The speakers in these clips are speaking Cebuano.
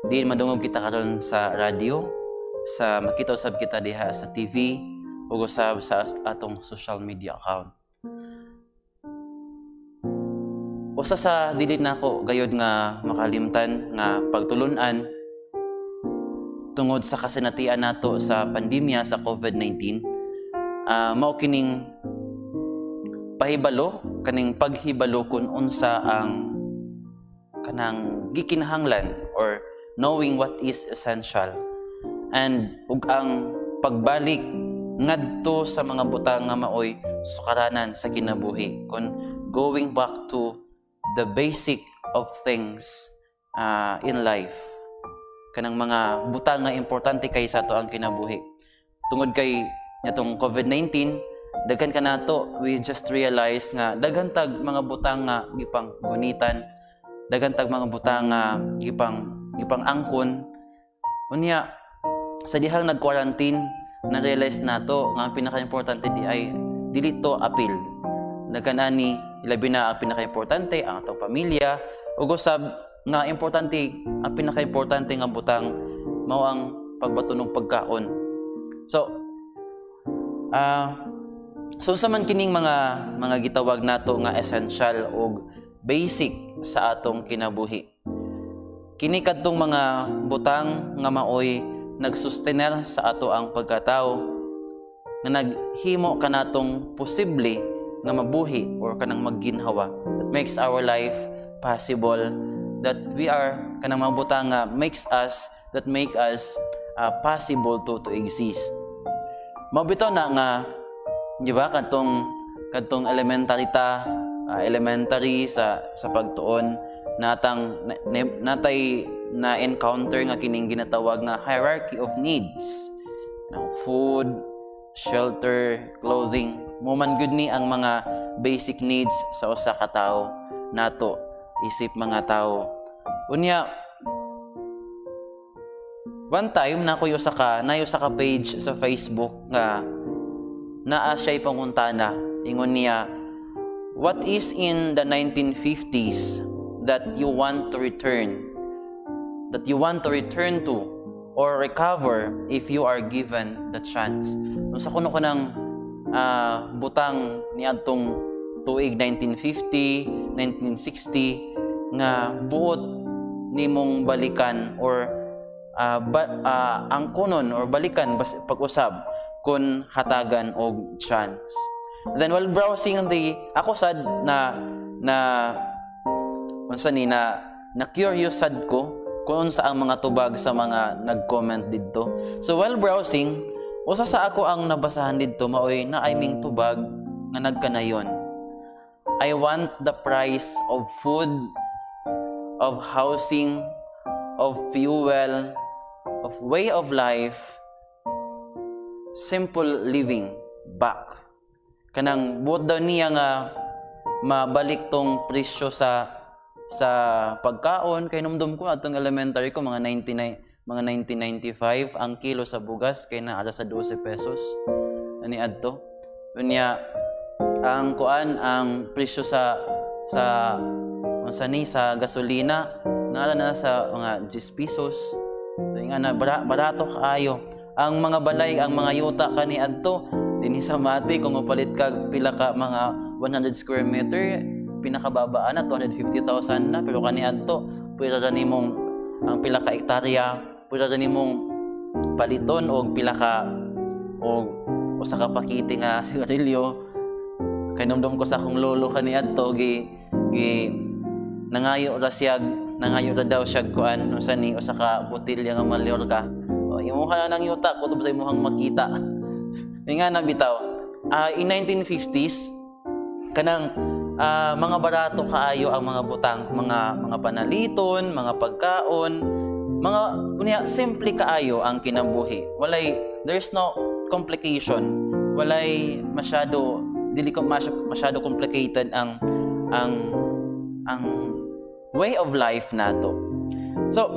Diin madungog kita karon sa radyo, sa makita usab kita diha sa TV ug usab sa atong social media account. Usa sa dili nako gayod nga makalimtan nga pagtulun-an tungod sa kasinatian nato sa pandemya sa COVID-19, mao kining pahibalo, kaning paghibalo kung unsa ang kanang gikinahanglan or knowing what is essential and ug ang pagbalik ngadto sa mga butang nga maoy sukaranan sa kinabuhi, kun going back to the basic of things in life, kanang mga butang nga importante kay sa ato ang kinabuhi. Tungod kay atong COVID-19, daghan kanato, we just realize nga daghan tag mga butang nga gipang gunitan, daghan tag mga butang nga gipang angkon. Unya sa dihang nag-quarantine, na-realize nato nga ang pinaka-importante di ay dili to apil. Daghan ani, ilabi na ang pinaka-importante ang atong pamilya ug usab nga importante, ang pinaka-importante nga butang mao ang pagbaton og pagkaon. So unsa man kining mga gitawag nato nga essential og basic sa atong kinabuhi? Kini kadtong mga butang nga maoy nagsustener sa ato ang pagkatao, nga naghimo kanatong posible nga mabuhi or kanang magginhawa, that makes our life possible, that we are kanang mga butang nga makes us that make us possible to exist. Mao bitaw na nga, di ba, kadtong elementary ta, elementary sa pagtuon natang natay na encounter nga kining ginatawag nga hierarchy of needs. Ng food, shelter, clothing. Mao man gud ni ang mga basic needs sa usa ka tawo nato isip mga tawo. Unya one time na ko usa ka page sa Facebook nga naa siya'y pangutana. Ingon niya, "What is in the 1950s that you want to return to or recover if you are given the chance?" Unsa kuno kanang butang niadtong tuig 1950, 1960 nga buot nimong balikan or ang kunon or balikan bas pag-usab kung hatagan og chance? And then while browsing the ako sad na na unsa ni na na curious sad ko kung unsa ang mga tubag sa mga nag-comment didto. So while browsing, usa sa ako ang nabasahan didto maoy naay ming tubag nga nagkanayon, "I want the price of food, of housing, of fuel, of way of life, simple living back." Kanang buot daw niya nga mabalik tong presyo sa pagkaon, kay numdum ko atong elementary ko, mga 99, mga 1995, ang kilo sa bugas kay naa sa 12 pesos ani adto. Unya ang kuan, ang presyo sa unsa ni, sa gasolina, naa na sa mga 10 pesos. So, nga na barato kaayo ang mga balay, ang mga yuta kani adto dinhi sa Mati. Kung mapalit ka pila ka mga 100 square meter, pinakababa na 250,000 na, pero kani adto pwede ra nimong ang pila ka hektarya, pwede ra nimong paliton og pila ka og usa ka pakite nga sigarilyo. Kay numdum ko sa akong lolo kani adto, gi gi nangayo ra siya, nangayo ra daw siya kuan, unsa ni, usa ka botelya nga Mallorca. O, imuha na ng yuta kutob sa imuhang makita. Nga na bitaw, in 1950s kanang mga barato kaayo ang mga butang, mga panaliton, mga pagkaon, mga unya simple kaayo ang kinabuhi. Walay, there's no complication. Walay masyado, dili ko masyado complicated ang way of life nato. So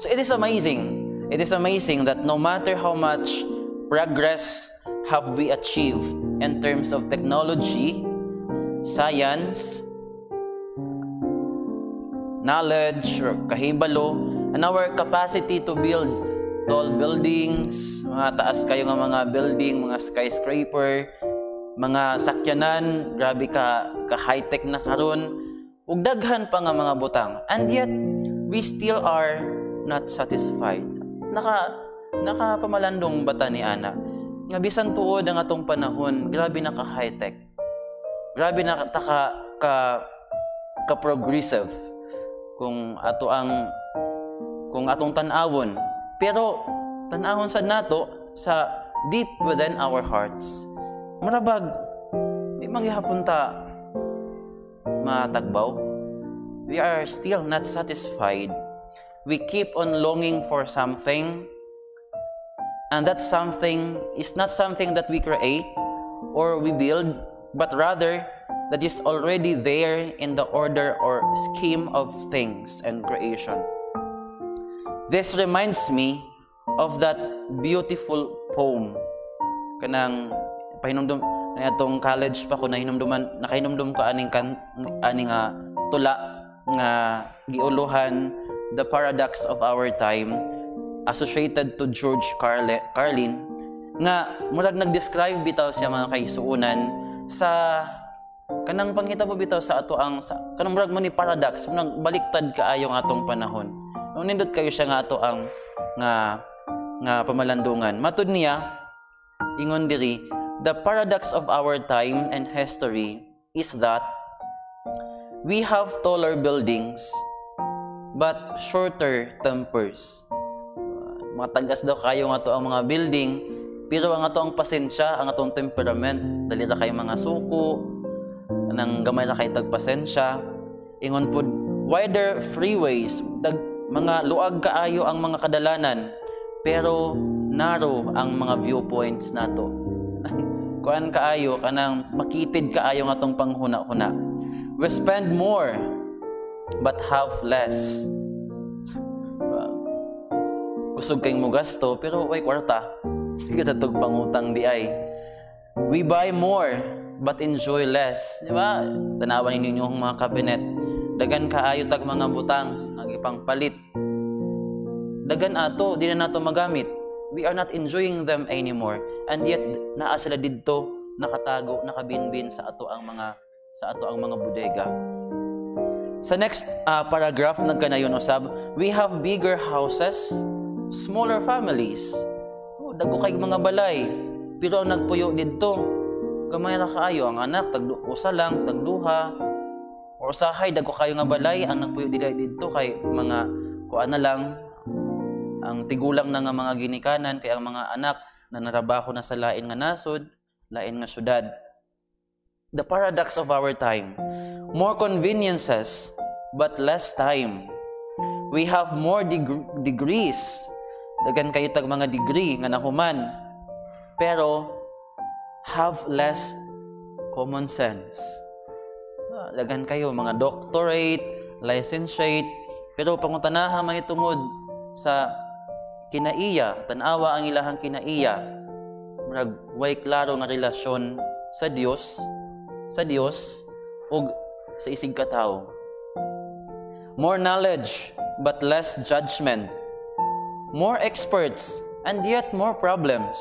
it is amazing. It is amazing that no matter how much progress have we achieved in terms of technology, science, knowledge, or kahibalo, and And our capacity to build tall buildings, mga taas kayo nga mga building, mga skyscraper, mga sakyanan, grabe ka high-tech na karon, ug daghan pa nga mga butang. And yet, we still are not satisfied. Nakapamalandong ba ta ni ana? Nga bisan tuod ang atong panahon, grabe na ka high-tech. Grabe na ta ka progressive kung atong tan-awon. Pero tan-awon sad nato sa deep within our hearts. Murabag di man gihapon ta matagbaw. We are still not satisfied. We keep on longing for something, and that something is not something that we create or we build, but rather that is already there in the order or scheme of things and creation. This reminds me of that beautiful poem. Kanang pahinumdum na atong college pa ko nahinumduman, nakahinumdum ko aning tula nga giuluhan "The Paradox of Our Time," associated to George Carlin, nga murag nag-describe bitaw siya, mga kaigsuonan, sa kanang panghitabo bitaw sa ato ang sa, kanang murag mo ni paradox, murag baliktad kaayo ang atong panahon. Nindot kayo siya nga ato ang nga pamalandungan. Matud niya, ingon diri, "The paradox of our time and history is that we have taller buildings but shorter tempers." Mga tagas daw kayo nga to ang mga building, pero ang ato ang pasensya, ang atong temperament, dali ra kay mga suko, nang gamay ra kay tagpasensya. Ingon pud, "Wider freeways," mga luag kaayo ang mga kadalanan, pero narrow ang mga viewpoints nato. Kuan kaayo, kanang makitid kaayo nga atong panghuna-huna. "We spend more but have less." Kusog kayong mo gasto pero way kwarta. Sige tatog pangutang di ay. "We buy more but enjoy less." Di ba? Tanawan ninyo yung mga cabinet. Dagan kaayo tag mga butang ang ipangpalit. Dagan ato, di na nato magamit. We are not enjoying them anymore. And yet naa sila didto nakatago, nakabinbin sa ato ang mga bodega. Sa next paragraph nagkanayon usab, "We have bigger houses, smaller families." Oh, dago kay mga balay. Pero ang nagpuyo didto, gamay ra kaayo ang anak, tag usa lang, tagduha. O usahay dago kayo nga balay, ang nagpuyo dili didto kay mga kuan na lang, ang tigulang na nga mga ginikanan, kay ang mga anak na narabaho na sa lain nga nasod, lain nga syudad. The paradox of our time. "More conveniences but less time. We have more degrees." Dagan kayo tag mga degree nga nahuman. "Pero have less common sense." Dagan kayo mga doctorate, licentiate, pero pangutanaha mahitungod sa kinaiya, tan-awa ang ilahang kinaiya. Murag way klaro nga relasyon sa Dios ug sa isig katawo. "More knowledge but less judgment. More experts and yet more problems.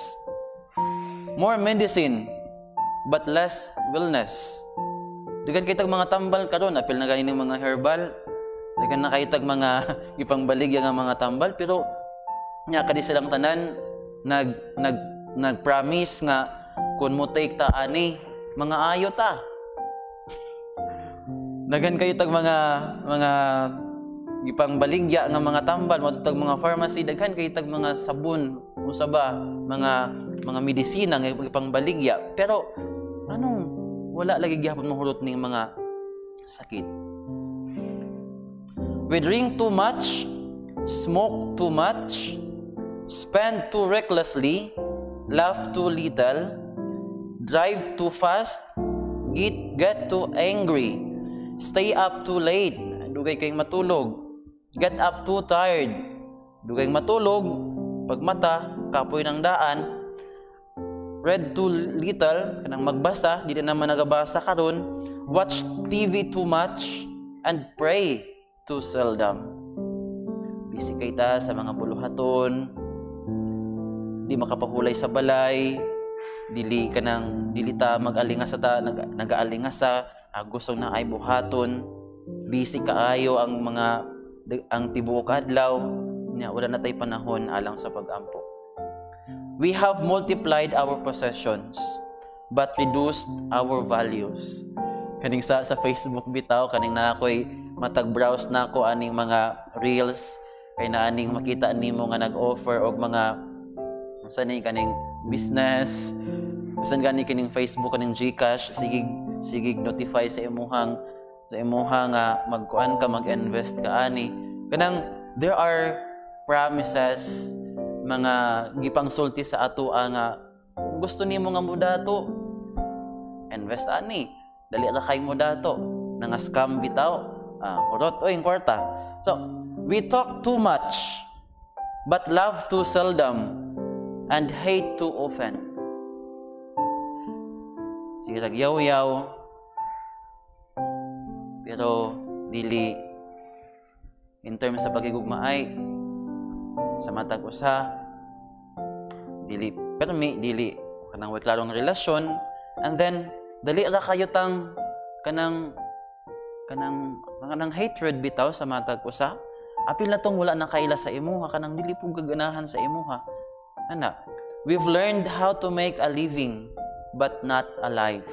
More medicine but less wellness." Daghan kay tag mga tambal karon, apil na gani mga herbal. Daghan na kay tag mga ipangbaligya nga mga tambal, pero nya kadi silang tanan nag nag nag-promise nga kung mo take ta ani, mga ayo ta. Daghan kayo tag mga gipangbaligya nga mga tambal, mo tag mga pharmacy, daghan kayo tag mga sabon, unsa ba, mga medisina nga gipangbaligya. Pero anong wala lagi gihapon mahurot ning mga sakit. "We drink too much, smoke too much, spend too recklessly, laugh too little, drive too fast, get too angry, stay up too late," dugay kayong matulog, "get up too tired," dugay matulog, pagmata, kapoy ng daan, "read too little," kanang magbasa, di na naman nagabasa karon, "watch TV too much, and pray too seldom." Busy kay ta sa mga buluhaton, di makapahulay sa balay, dili kanang dili ta mag-alingasa ta nag-aalingasa, gusto na ay buhaton, busy kaayo ang mga ang tibuok adlaw nya, wala na tay panahon alang sa pag-ampo. We have multiplied our possessions but reduced our values. Kaning sa Facebook bitaw, kaning na ako'y matag browse na ako aning mga reels kay na aning makita nimo nga nag-offer og mga sa ni kaning business, bisan gani kining Facebook, kaning GCash, sige sige notify sa imuha nga magkuan ka, mag-invest ka ani. Kanang there are promises, mga gipangsulti sa ato nga kung gusto nimo nga mudato, invest ani, dali ra kay mudato. Nga scam bitaw, hurot oy kwarta. So we talk too much but love too seldom and hate too often. Sige yaw-yaw pero dili in terms sa pagigugmaay sa matag usa, dili permi, dili kanang way klarong relasyon. And then dali ra kayo tang kanang hatred bitaw sa matag usa, apil na tong wala na kaila sa imuha, kanang dili pud gaganahan sa imuha ana. We've learned how to make a living but not a life.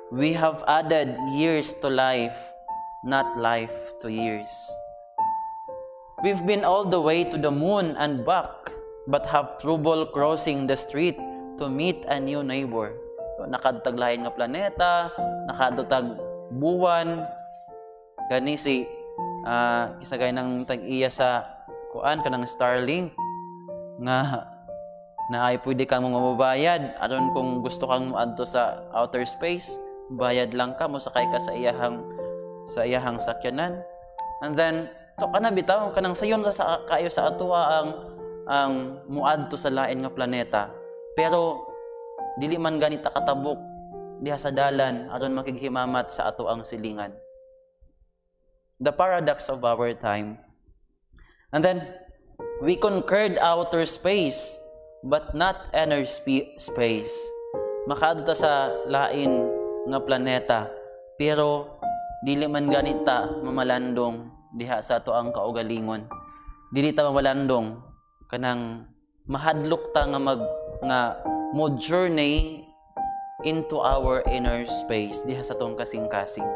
We have added years to life, not life to years. We've been all the way to the moon and back, but have trouble crossing the street to meet a new neighbor. So, nakaadtag lain nga planeta, nakaadtag buwan, gani si kisagay ng tag-iya sa kuan kanang Starlink nga na ay pwede kang mababayad aron kung gusto kang moadto sa outer space, bayad lang ka, mosakay ka sa iyahang sakyanan. And then so kana bitaw, kanang sayon ra sa kayo sa atoa ang muadto sa lain nga planeta, pero dili man ganita katabok diha sa dalan aron makighimamat sa ato ang silingan. The paradox of our time. And then we conquered outer space but not inner space. Makaadto ta sa lain nga planeta pero dili man ganita mamalandong diha sa ato ang kaugalingon. Dili ta mamalandong, kanang mahadlok ta nga mag nga mo journey into our inner space diha sa atong kasing-kasing.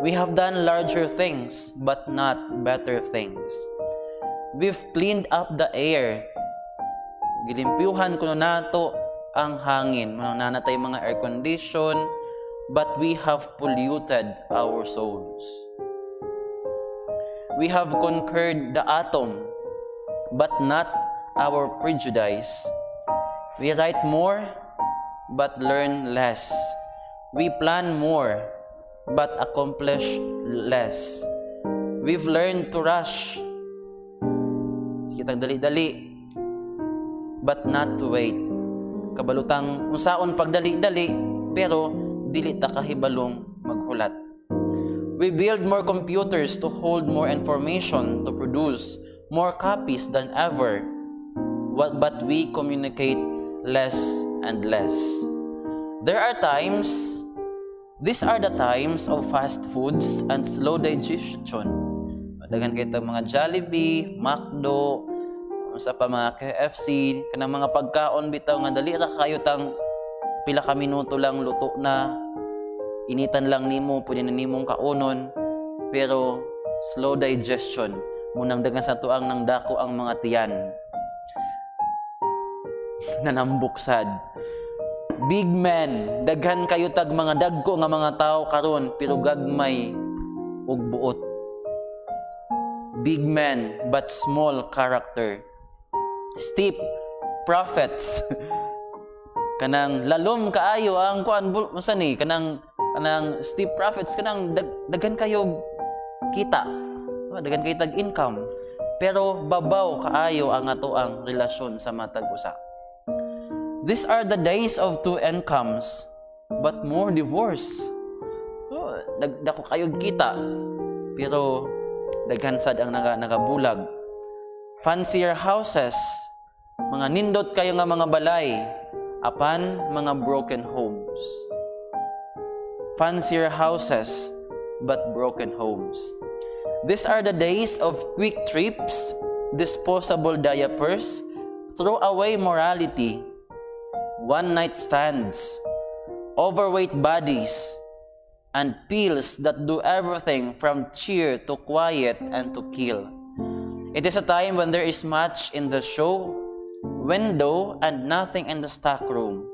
We have done larger things but not better things. We've cleaned up the air. Gilimpyuhan kuno nato ang hangin, mga nanatay mga air condition, but we have polluted our souls. We have conquered the atom, but not our prejudice. We write more, but learn less. We plan more, but accomplish less. We've learned to rush. Sige tag dali-dali, but not to wait. Kabalutang unsaon pagdali-dali, pero dili ta kahibalong maghulat. We build more computers to hold more information, to produce more copies than ever, but we communicate less and less. There are times, these are the times of fast foods and slow digestion. Daghan kay tag mga Jollibee, McDo, sa pa mga KFC, kanang mga pagkaon bitaw nga dali ra kayo tang pila ka minuto lang luto na, initan lang nimo, pwede na nimong kaunon, pero slow digestion munang daghan sa tuang nang dako ang mga tiyan, nanambuksad. Big men, daghan kayo tag mga dagko nga mga tao karon pero gagmay ug buot. Big men but small character. Steep profits, kanang lalom kaayo ang kuan, unsa ni kanang steep profits, kanang daghan kayo kita, daghan kayo tag income, pero babaw kaayo ang ato ang relasyon sa matag usa. These are the days of two incomes but more divorce. So, dako kayo kita pero Daghan sad ang nagabulag. Fancier houses, mga nindot kayo nga mga balay, apan mga broken homes. Fancier houses, but broken homes. These are the days of quick trips, disposable diapers, throw away morality, one-night stands, overweight bodies, and pills that do everything from cheer to quiet and to kill. It is a time when there is much in the show window and nothing in the stockroom.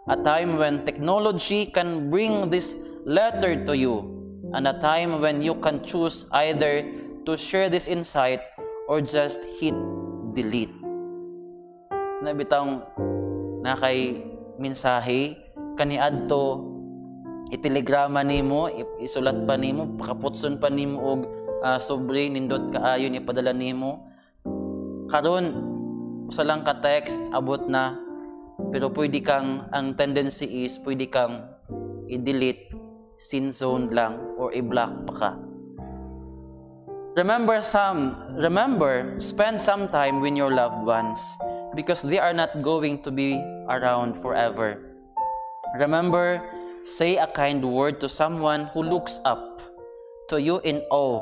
A time when technology can bring this letter to you, and a time when you can choose either to share this insight or just hit delete. Na bitang na kay mensahe kaniadto, itelegrama nimo, isulat pa nimo, pakaputson pa nimo og sobre, nindot kaayo ni ipadala nimo. Karon, usa lang ka text, abot na. Pero pwede kang, ang tendency is pwede kang i-delete, seen zone lang, or i-block pa ka. Remember, spend some time with your loved ones because they are not going to be around forever. Remember, say a kind word to someone who looks up to you in awe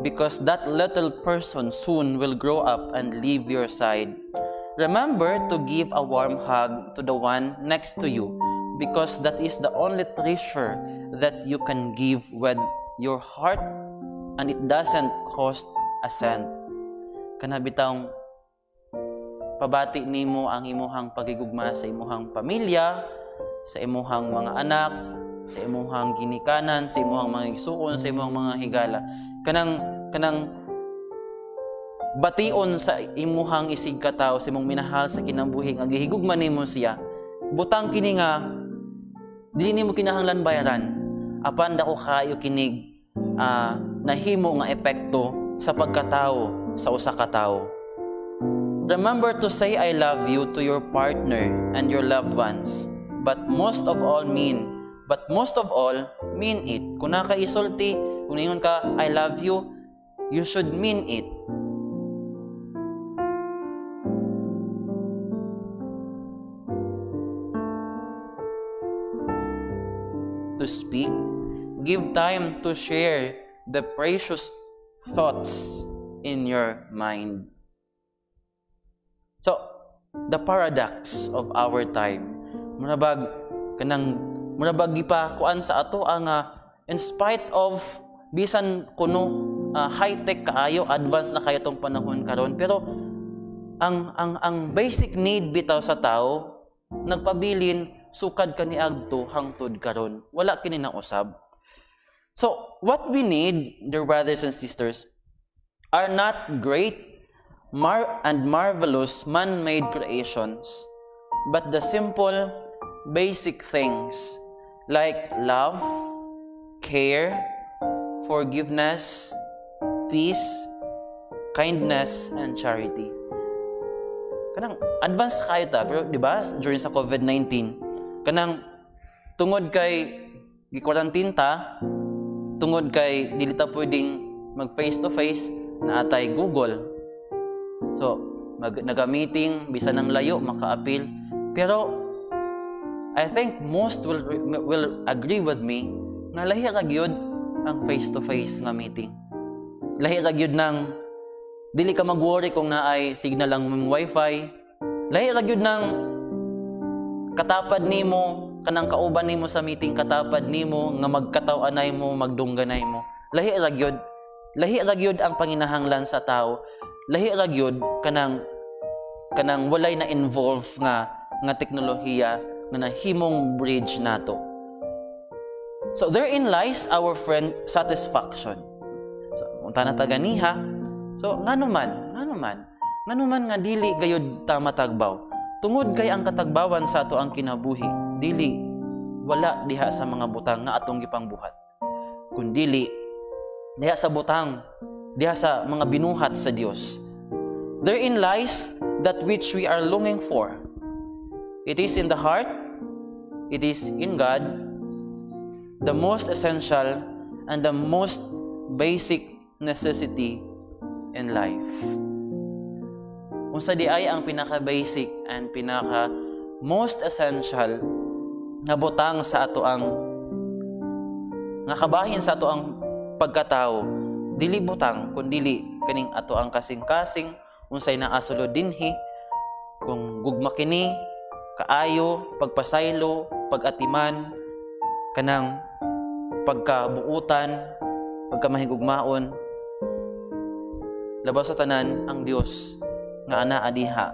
because that little person soon will grow up and leave your side. Remember to give a warm hug to the one next to you because that is the only treasure that you can give with your heart and it doesn't cost a cent. Kana bitang pabati nimo ang imuhang pagigugma sa imuhang pamilya, sa imuhang mga anak, sa imuhang ginikanan, sa imuhang mga igsuon, sa imuhang mga higala. Kanang bation sa imuhang isig katawo, sa imong minahal sa kinabuhi nga gihigugma nimo siya. Butang kini nga dili nimo kinahanglan bayaran, apan dako kaayo kinig nahimo nga epekto sa pagkatao sa usa ka tawo. Remember to say "I love you" to your partner and your loved ones. But most of all, mean it. Kung nakaisulti, kung ningon ka, "I love you," you should mean it. To speak, give time to share the precious thoughts in your mind. So, the paradox of our time. Murabag kanang murabag gipa kuan sa ato ang in spite of bisan kuno high-tech kaayo, advance na kayo tong panahon karon, pero ang basic need bitaw sa tao nagpabilin sukad kaniadto hangtod karon, wala kini nausab. So what we need, dear brothers and sisters, are not great and marvelous man-made creations, but the simple, basic things like love, care, forgiveness, peace, kindness, and charity. Kanang advance kayo ta, pero di ba during sa COVID-19, kanang tungod kay gi-quarantine ta, tungod kay dili ta pwedeng mag face to face, naatay Google. So, naga-meeting bisan ang layo makaapil. Pero I think most will agree with me nga lahi ra gyud ang face to face nga meeting. Lahi ra gyud nang dili ka mag-worry kung naay signal ang imong wifi. Lahi ra gyud nang katapad nimo, kanang kauban nimo sa meeting, katapad nimo nga magkataw-anay mo, magdungganay mo. Lahi ra gyud. Lahi ra gyud ang panginahanglan sa tao. Lahi ra gyud kanang walay na involve nga teknolohiya nga nahimong bridge nato. So therein lies our friend satisfaction. So unta na ta ganiha. So ngano man nga dili gayud ta matagbaw? Tungod kay ang katagbawan sa ato ang kinabuhi dili wala diha sa mga butang nga atong gipangbuhat, kundili diha sa butang, diha sa mga binuhat sa Dios. Therein lies that which we are longing for. It is in the heart, it is in God, the most essential and the most basic necessity in life? Unsa di ay ang pinaka-basic and pinaka most essential nga butang sa ato ang nga kabahin sa ato ang pagkatao? Dili butang, kundili kaning ato ang kasing-kasing, unsay naa sulod dinhi, kung gugma kini kaayo, pagpasaylo, pagatiman, kanang pagkabuutan, pagkamahigugmaon. Labaw sa tanan, ang Dios nga anaa diha,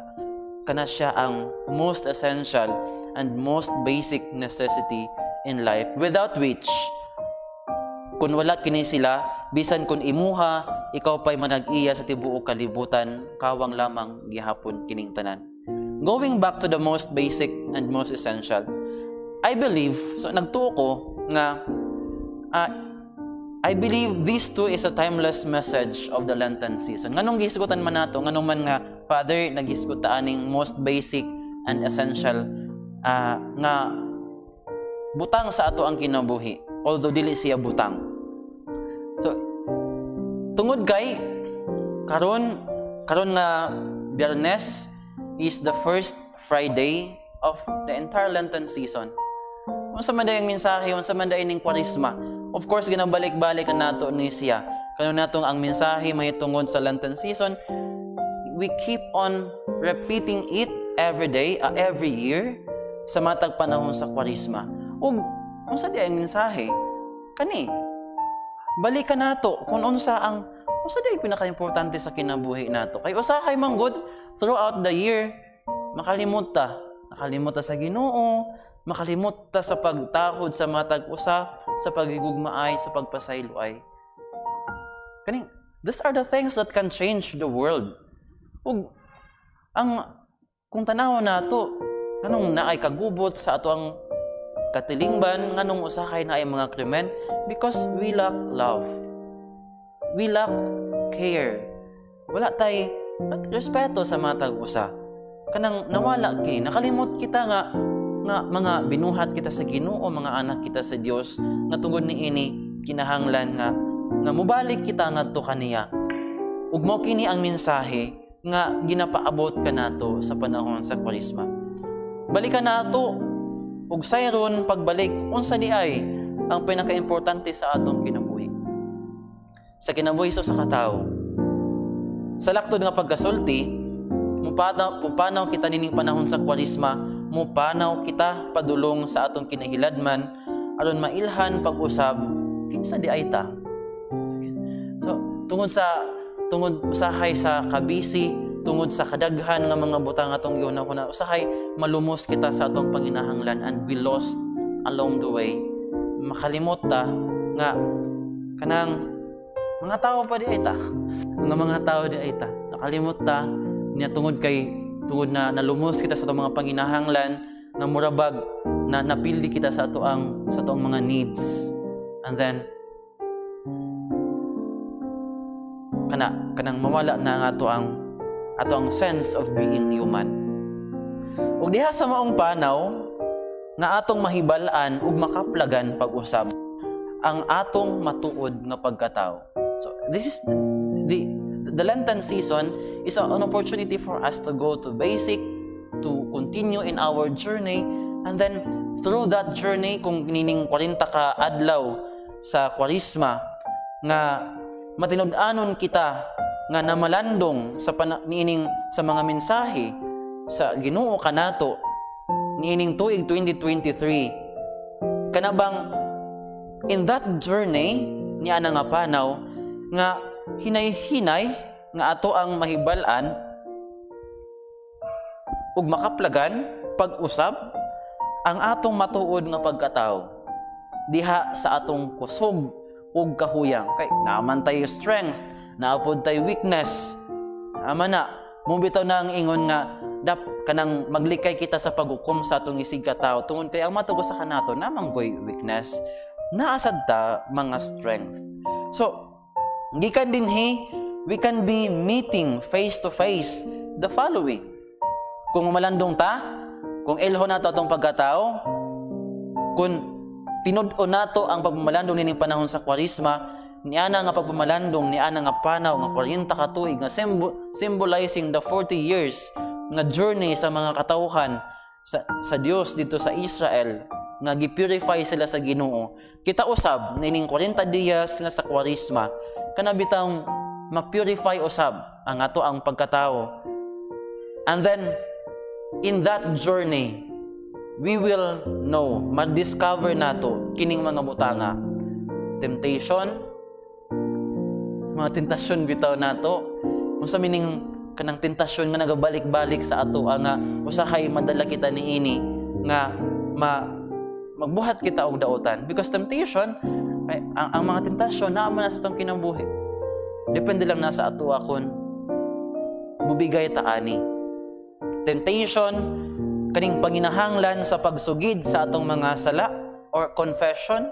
kana siya ang most essential and most basic necessity in life, without which, kung wala kini sila, bisan kung imuha, ikaw pa'y manag-iya sa tibuok kalibutan, kawang lamang gihapon kining tanan. Going back to the most basic and most essential, I believe, so nagtuo ko nga I believe this too is a timeless message of the Lenten season. Nganong gihisgutan man nato? Nganong man nga, Father, naghisgot ta aning most basic and essential nga butang sa ato ang kinabuhi, although dili siya butang? So, tungod kay karon karon nga Biyernes is the first Friday of the entire Lenten season. Unsa man ang mensahe, unsa man ning Kwaresma? Of course, ginabalik-balik na nato ni siya. Kano natong ang mensahe mahitungod sa Lenten season, we keep on repeating it every day, every year, sa matag panahon sa Kwaresma. Ug unsa di ang mensahe? Kani, balikan nato kung unsa di ang pinaka-importante sa kinabuhi nato. Kay usahay man gud throughout the year makalimot ta, nakalimot ta sa Ginoo, makalimot ta sa pagtahod sa matag usa, sa pagigugmaay, sa pagpasayloay. Kaning these are the things that can change the world. Ug ang kung tanaw nato, nganong naay kagubot sa ato ang katilingban, nganong usahay naay mga krimen? Because we lack love. We lack care. Wala tay respeto sa matag usa. Kanang nawala kini, nakalimot kita nga mga binuhat kita sa Ginoo, mga anak kita sa Dios, nga tungod niini kinahanglan nga mobalik kita ngadto kaniya. Ug mao kini ang mensahe nga ginapaabot kanato sa panahon sa Kwaresma. Balikan nato ug sayron pagbalik unsa di ay ang pinakaimportante sa atong kinabuhi. Sa kinabuhi sa katawo. Sa laktod nga pagkasulti, mupanaw kita nining panahon sa Kwaresma, mupanaw kita padulong sa atong kinahiladman aron mailhan pag-usab kinsa di ay ta. So, tungod usahay sa kabisi, tungod sa kadaghan nga mga butang atong gihuna-huna, usahay malumos kita sa atong panginahanglan and we lost along the way. Makalimot ta nga kanang mga tao pa di ay ta. Mga tao di ay ta. Nakalimot ta niya tungod kay tungod na nalumos kita sa atong mga panginahanglan nga murabag na napildi kita sa atoang mga needs. And then kanang mawala na nga ato ang sense of being human. Ug diha sa maong panaw nga atong mahibal-an ug makaplagan pag-usab ang atong matuod nga pagkatao. So this is the Lenten season is an opportunity for us to go to basic, to continue in our journey, and then through that journey, kung nining 40 ka adlaw sa Kwaresma nga matinud-anon kita nga namalandong sa niining sa mga mensahe sa Ginoo kanato niining tuig 2023, kana bang in that journey niya na nga panaw nga hinay-hinay nga ato ang mahibal-an ug makaplagan pag-usab ang atong matuod nga pagkatao diha sa atong kusog ug kahuyang, kay naaman tayo strength, naapod tayo weakness. Ama na mo bitaw na ang ingon nga dap kanang maglikay kita sa paghukom sa atong isig katao, tungod kay ang matag usa kanato namang koy weakness, naasad ta mga strength. So gikan dinhi, we can be meeting face to face the following: kung malandong ta, kung ilho nato atong pagkatao, kung tinud-on nato ang pagmamalandong nining panahon sa Kwaresma Niana nga pagpamalandong, niana nga panaw nga 40 ka tuig nga symbolizing the 40 years nga journey sa mga katawhan sa Dios dito sa Israel nga gi-purify sila sa Ginoo. Kita usab nining 40 dias nga sa Kwaresma, kana bitang ma-purify usab ang ato ang pagkatao. And then in that journey, we will know, ma-discover nato kining mga butanga. Temptation, mga tentasyon bitaw nato. Unsa mining kanang tentasyon nga nagabalik-balik sa ato nga usahay madala kita niini nga magbuhat kita og daotan, because temptation ay, ang mga tentasyon naa man na sa atong kinabuhi. Depende lang na sa ato akon mubigay ta ani. Temptation, kaning panginahanglan sa pagsugid sa atong mga sala or confession.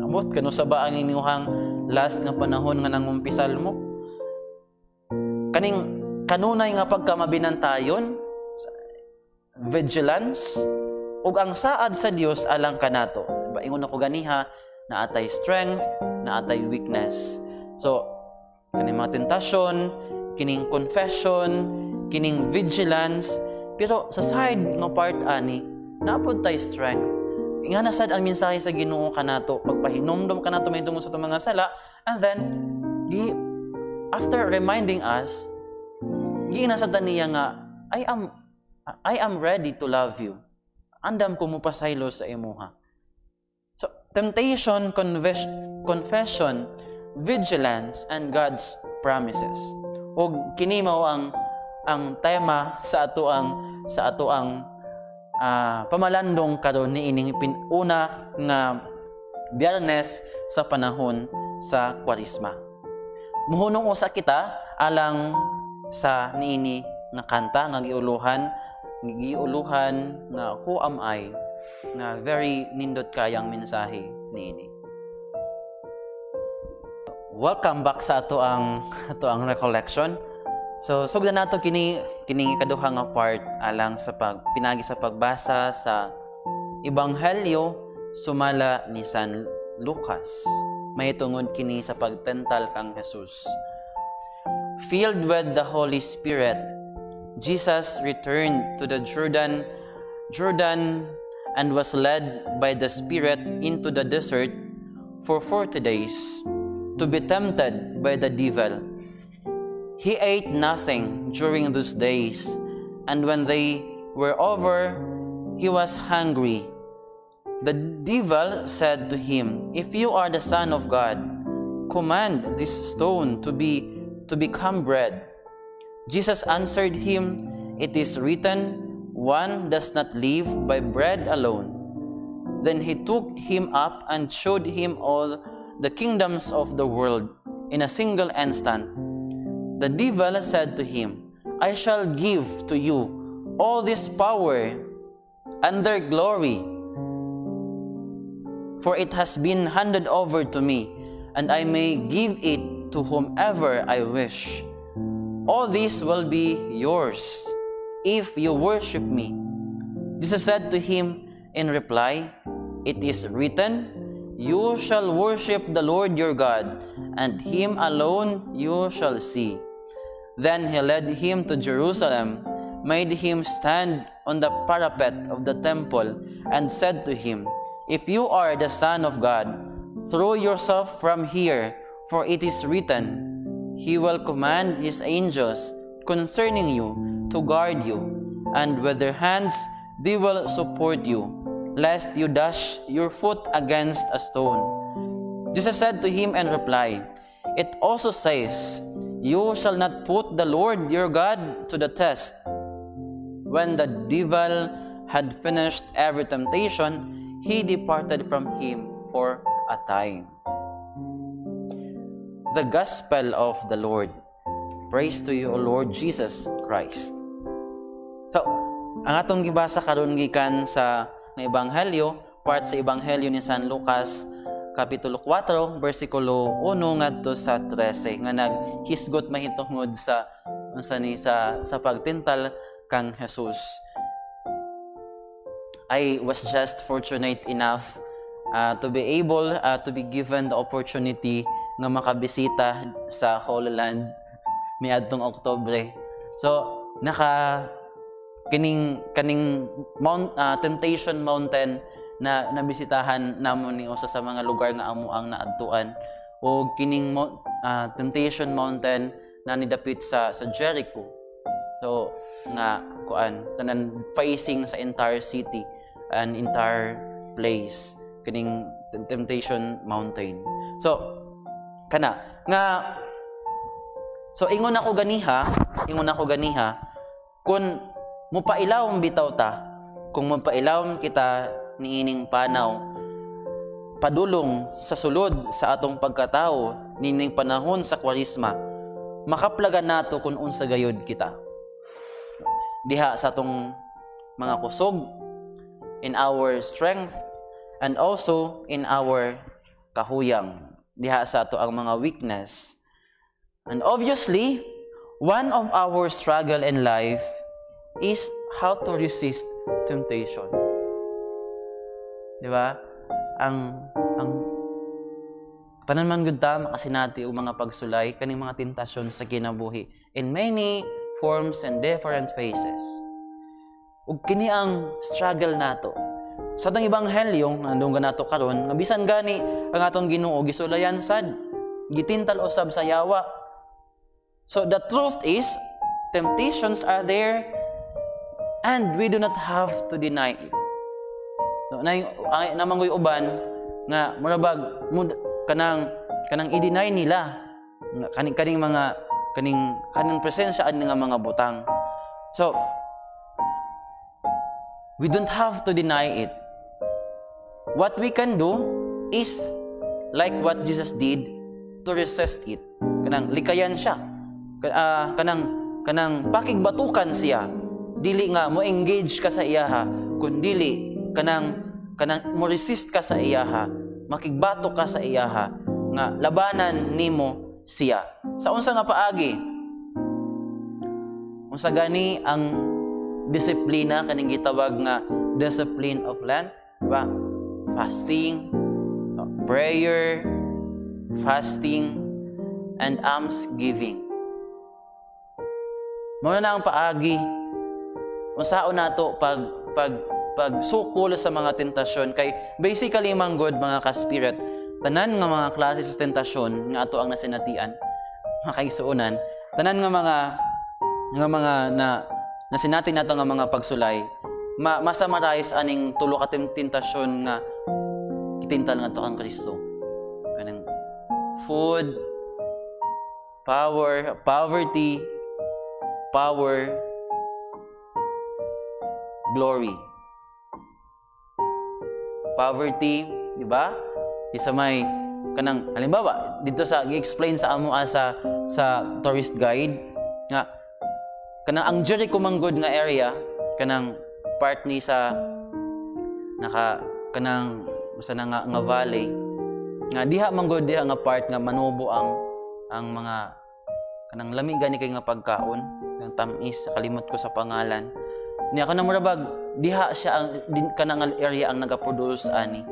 Amot kano sa ba ang inyuhang last nga panahon nga nangumpisal mo? Kaning kanunay nga pagkamabinantayon, vigilance, ug ang saad sa Dios alang kanato. Diba, ingon ako ganiha, naatay strength, naatay weakness. So, kaning mga tentasyon, kining confession, kining vigilance, pero sa side nga part ani, napod tay strength. Nga na sad ang mensahe sa Ginoo kanato, pagpahinumdom kanato may tungod sa atong mga sala, and then gi after reminding us, giingnan sad niya nga I am ready to love you. Andam ko mo pasaylo sa imuha. So, temptation, confession, vigilance, and God's promises. Ug kini mao ang tema sa ato ang pamalandong karon niining una nga Biyernes sa panahon sa Kwaresma. Muhunong usa kita alang sa niini nga kanta nga giuluhan nga "Who Am I", nga very nindot kayang mensahe niini. Welcome back sa ato ang recollection. So sugdan nato kini kining ikaduha nga part alang sa pag pinagi sa pagbasa sa Ebanghelyo sumala ni San Lucas. Mahitungod kini sa pagtental kang Jesus. Filled with the Holy Spirit, Jesus returned to the Jordan and was led by the Spirit into the desert for 40 days to be tempted by the devil. He ate nothing during those days, and when they were over, he was hungry. The devil said to him, "If you are the Son of God, command this stone to become bread." Jesus answered him, "It is written, 'One does not live by bread alone.'" Then he took him up and showed him all the kingdoms of the world in a single instant. The devil said to him, "I shall give to you all this power and their glory, for it has been handed over to me, and I may give it to whomever I wish. All this will be yours if you worship me." Jesus said to him in reply, "It is written, 'You shall worship the Lord your God, and him alone you shall see.'" Then he led him to Jerusalem, made him stand on the parapet of the temple, and said to him, "If you are the Son of God, throw yourself from here, for it is written, 'He will command His angels concerning you to guard you, and with their hands they will support you, lest you dash your foot against a stone.'" Jesus said to him in reply, "It also says, 'You shall not put the Lord your God to the test.'" When the devil had finished every temptation, he departed from him for a time. The Gospel of the Lord. Praise to you, O Lord Jesus Christ. So, ang atong gibasa karon gikan sa nga ebanghelyo, part sa Ebanghelyo ni San Lucas, kapitulo 4, bersikulo 1 ngadto sa 13, nga naghisgot mahitungod sa unsa ni sa pagtintal kang Jesus. I was just fortunate enough to be able to be given the opportunity nga makabisita sa Holy Land niadtong Oktubre. So naka kining kaning Mount Temptation Mountain na nabisitahan namo ni usa sa mga lugar nga amo ang naadtuan, o kining Temptation Mountain na nidapit sa Jericho. So nga kuan, tanan facing sa entire city and entire place kining Temptation Mountain. So kana nga, so ingon ako ganiha, kung mupailawom bitaw ta, kung mupailawom kita niining panaw padulong sa sulod sa atong pagkatao nining panahon sa Kwaresma, makaplagan nato kung unsa gayud kita diha sa atong mga kusog, in our strength and also in our kahuyang, diha sa ato ang mga weakness. And obviously, one of our struggle in life is how to resist temptations. Di ba? Ang tanan man gud ta makasinati og mga pagsulay kaning mga tentasyon sa kinabuhi in many forms and different faces. Ug kini ang struggle nato. Sa atong ebanghelyo nga nadunggan nato karon, nga bisan gani ang atong Ginoo gisulayan sad, gitintal usab sa yawa. So the truth is, temptations are there and we do not have to deny it. So, na ay namanggoy uban nga murabag kanang kanang i-deny nila nga kaning kaning mga kaning kaning presensya ani nga mga butang. So we don't have to deny it. What we can do is like what Jesus did, to resist it. Kanang likayan siya. Kanang pakigbatukan siya. Dili nga mo engage ka sa iyaha, kun dili kanang kanang mo resist ka sa iyaha, makigbato ka sa iyaha nga labanan nimo siya. Sa unsa nga paagi? Unsa gani ang disiplina kaning gitawag nga discipline of Lent, ba? Fasting, prayer, fasting, and alms giving. Mao na ang paagi unsaon nato pag pag pagsukol sa mga tentasyon, kay basically man gud, mga ka-spirit, tanan nga mga klase sa tentasyon nga ato ang nasinatian, mga kaigsuonan, tanan nga mga na nasinati nato nga mga pagsulay, ma-summarize aning tulo ka tentasyon nga gitintal ngadto kang Kristo: kanang food, power, poverty, power, glory. Poverty, di ba? Isa may kanang halimbawa dito sa gi-explain sa amo sa tourist guide nga kanang ang Jericho manggod nga area, kanang part ni sa naka kanang usa na nga valley nga diha manggod, diha nga part nga manubo ang mga kanang lami gani kay nga pagkaon ng tamis, kalimot ko sa pangalan niya. Kanang murabag diha siya ang din, kanang area ang naga-produce ani,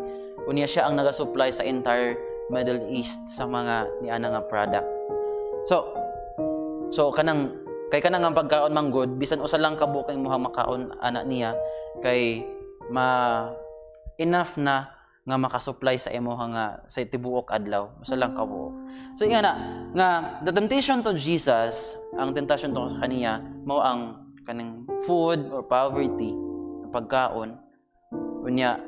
unya siya ang naga-supply sa entire Middle East sa mga niana nga product. So kanang kay kanang ang pagkaon manggod, bisan usa lang ka buok ang imong makaon ana niya, kay ma enough na nga makasupply sa imuha nga sa tibuok adlaw, usa lang ka buok. So nga na nga the temptation to Jesus, ang temptation to sa kaniya mao ang kaning food or poverty, pagkaon, unya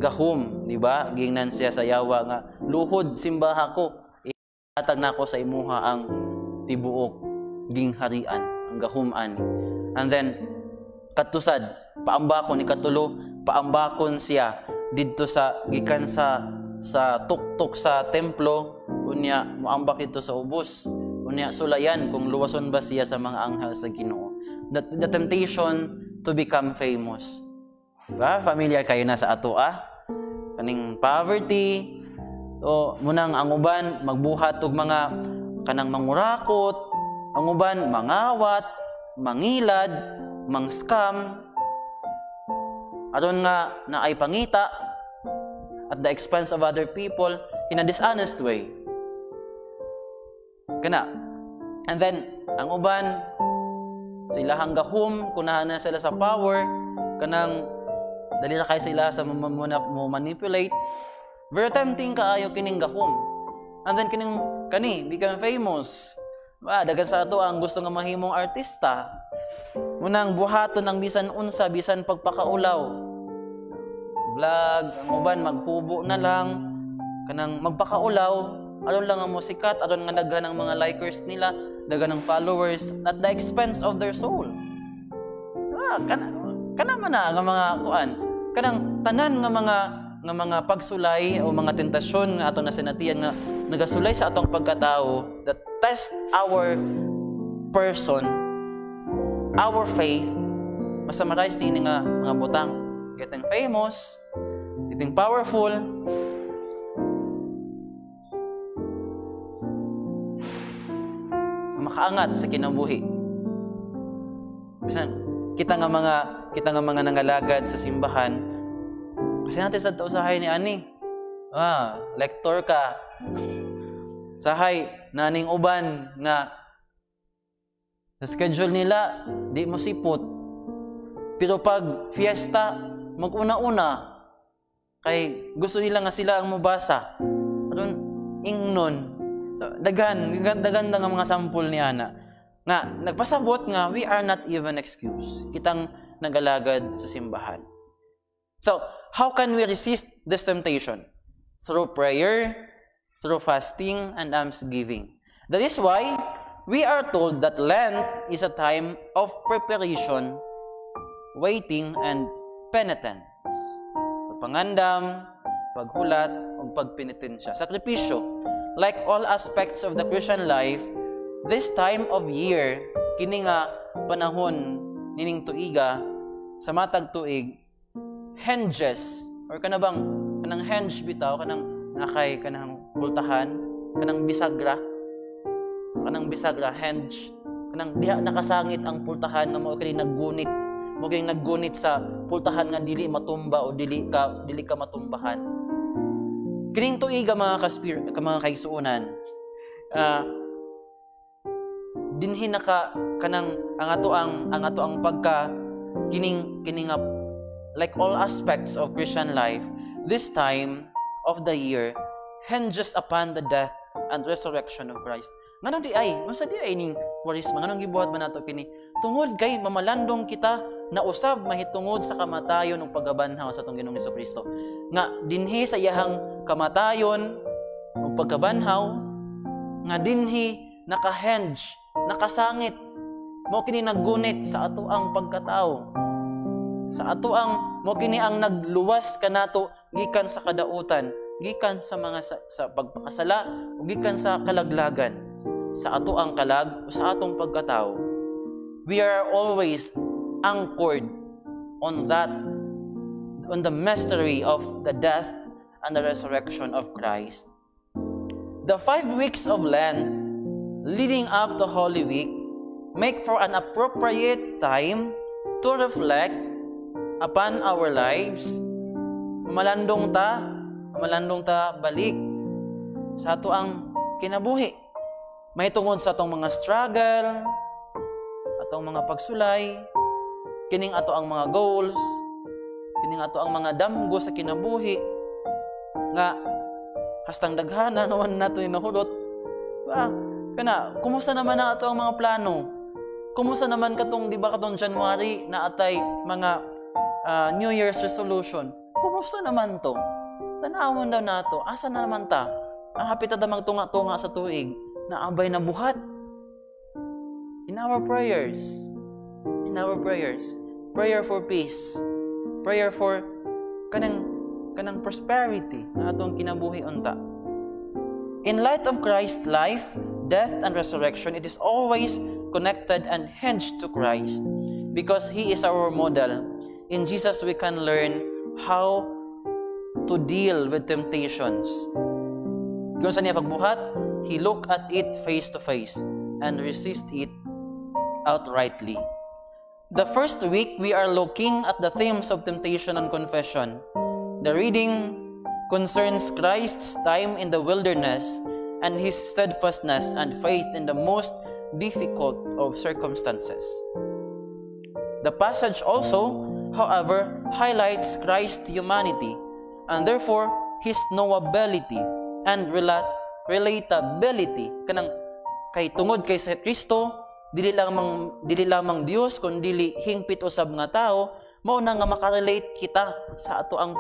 gahom, di ba? Gingnan siya sa yawa nga, "Luhod, simbaha ko, ihatag nako sa imuha ang tibuok gingharian, ang gahom ani." And then katusad paambakon ni katulo, paambakon siya didto sa gikan sa tuktok sa templo, unya moambak didto sa ubos, unya sulayan kung luwason ba siya sa mga anghel sa Ginoo. The temptation to become famous. Ba familiar kayo na sa ato ah kaning poverty. So munang ang uban magbuhat og mga kanang mangurakot, ang uban mangawat, mangilad, mang-scam aron nga naay pangita at the expense of other people in a dishonest way. Kana. And then ang uban sila hanggang home kunahan na sila sa power, kanang dali ra kay sila sa mo manipulate. Very tempting kaayo kining gahom. And then kining kani become famous. Ba, daghan sa ato ang gusto nga mahimong artista. Munang buhaton ang bisan unsa, bisan pagpakaulaw. Vlog, ang uban maghubo na lang, kanang magpakaulaw, aron lang ang musikat, aron nga daghan ang mga likers nila, daghan ang followers at the expense of their soul. Ah, kana kana man na nga mga kuan, kanang tanan nga mga pagsulay o mga tentasyon nga atong nasinatian nga nagasulay sa atong pagkatao, that test our person, our faith, ma-summarize ini nga mga butang: getting famous, getting powerful, makaangat sa kinabuhi. Bisan kita nga mga nangalagad sa simbahan, kasi natin sa usahay ni ani. Ah, lector ka. Sahay naning uban nga sa schedule nila di mo sipot. Pero pag fiesta, maguna-una kay gusto nila nga sila ang mobasa. Aron ingnon. Daghan, daghan nga mga sample ni ana. Nga nagpasabot nga we are not even excused, kitang nagalagad sa simbahan. So, how can we resist this temptation? Through prayer, through fasting, and almsgiving. That is why we are told that Lent is a time of preparation, waiting, and penitence. Pagpangandam, paghulat, ug pagpenitensya. Sakripisyo. Like all aspects of the Christian life, this time of year, kini nga panahon nining tuiga, sa matag tuig, hinges, or kana bang, kanang hinge bitaw, kanang nakay, kanang pultahan, kanang bisagra, hinge, kanang diha nakasangit ang pultahan nga mao kini naggunit, mao kini naggunit sa pultahan nga dili matumba o dili ka matumbahan. Kining tuiga, mga kaspir, mga kaigsuonan, dinhi naka kanang ang ato ang pagka kining kini nga, like all aspects of Christian life, this time of the year hinges upon the death and resurrection of Christ. Nganong di ay? Unsa di ay ning Kwaresma? Nganong gibuhat man nato kini? Tungod kay mamalandong kita na usab mahitungod sa kamatayon ug pagkabanhaw sa atong Ginoong Kristo. Nga dinhi sa iyahang kamatayon ug pagkabanhaw, nga dinhi naka-hinge, nakasangit, mao kini naggunit sa ato ang pagkatao. Sa ato ang mao kini ang nagluwas kanato gikan sa kadautan, gikan sa mga sa pagpakasala ug gikan sa kalaglagan sa ato ang kalag o sa atong pagkatao. We are always anchored on the mystery of the death and the resurrection of Christ. The 5 weeks of Lent leading up to Holy Week make for an appropriate time to reflect upon our lives. Malandong ta balik sa ato ang kinabuhi. Mahitungod sa atong mga struggle, atong mga pagsulay, kining ato ang mga goals, kining ato ang mga damgo sa kinabuhi nga hastang daghana nga man nato nahulot. Ba, kana, kumusta naman ang ato ang mga plano? Kumusta naman katong, di ba, katong January na atay mga New Year's resolution? Kumusta naman to? Tanawon daw nato, asa na naman ta? Ang hapit ta magtunga-tunga sa tuig, naa bay nabuhat? In our prayers, prayer for peace, prayer for kanang prosperity na atong kinabuhi unta. In light of Christ's life, death, and resurrection, it is always connected and hinged to Christ because He is our model. In Jesus, we can learn how to deal with temptations. Kung sa niya pagbuhat, He looked at it face to face and resist it outrightly. The first week, we are looking at the themes of temptation and confession. The reading concerns Christ's time in the wilderness and his steadfastness and faith in the most difficult of circumstances. The passage also, however, highlights Christ's humanity and therefore his knowability and relatability, kanang kay tungod kay sa Kristo dili lamang Dios kun dili hingpit usab nga tao, mao na nga makarelate kita sa ato ang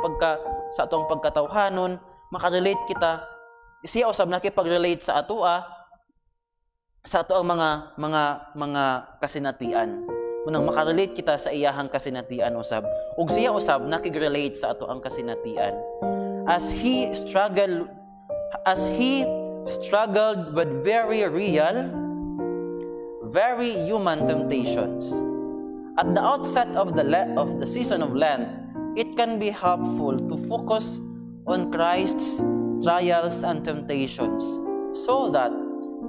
pagkatawhanon. Makarelate kita, siya usab nakipag-relate sa atoa, sa ato ang mga kasinatian. Munang makarelate kita sa iyahang kasinatian usab ug siya usab nakig-relate sa ato ang kasinatian as he struggled with very real, very human temptations. At the outset of the season of Lent, it can be helpful to focus on Christ's trials and temptations so that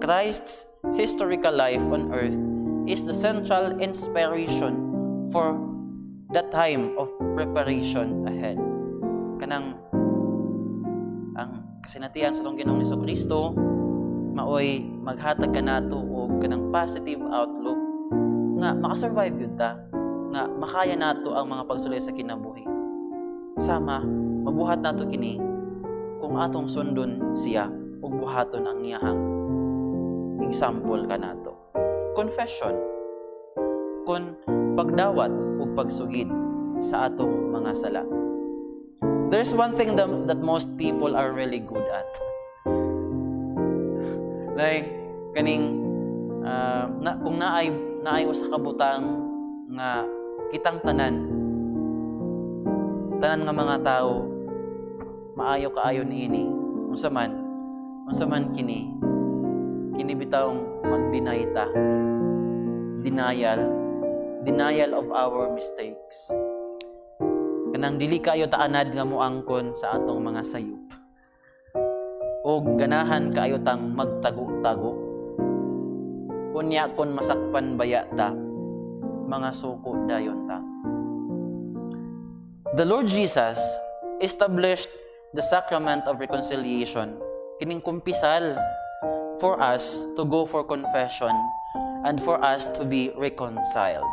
Christ's historical life on earth is the central inspiration for the time of preparation ahead. Kanang ang kasinatian sa atong Ginoong Kristo maoy maghatag kanato og kanang positive outlook nga makasurvive yun ta, nga makaya nato ang mga pagsulay sa kinabuhi. Sama mabuhat nato kini kung atong sundon siya ug buhaton ang iyahang example kanato. Confession kon pagdawat ug pagsugid sa atong mga sala. There's one thing that most people are really good at. Like kaning na, kung naay usa ka butang nga kitang tanan tanan nga mga tao maayo kaayo niini, unsa man kini? Kini bitawng mag-deny ta, denial, denial of our mistakes. Kanang dili kayo taanad nga moangkon sa atong mga sayop o ganahan kaayo tang magtago-tago. Unya kon masakpan baya ta, mga suko dayon ta. The Lord Jesus established the sacrament of reconciliation, kining kumpisal, for us to go for confession and for us to be reconciled.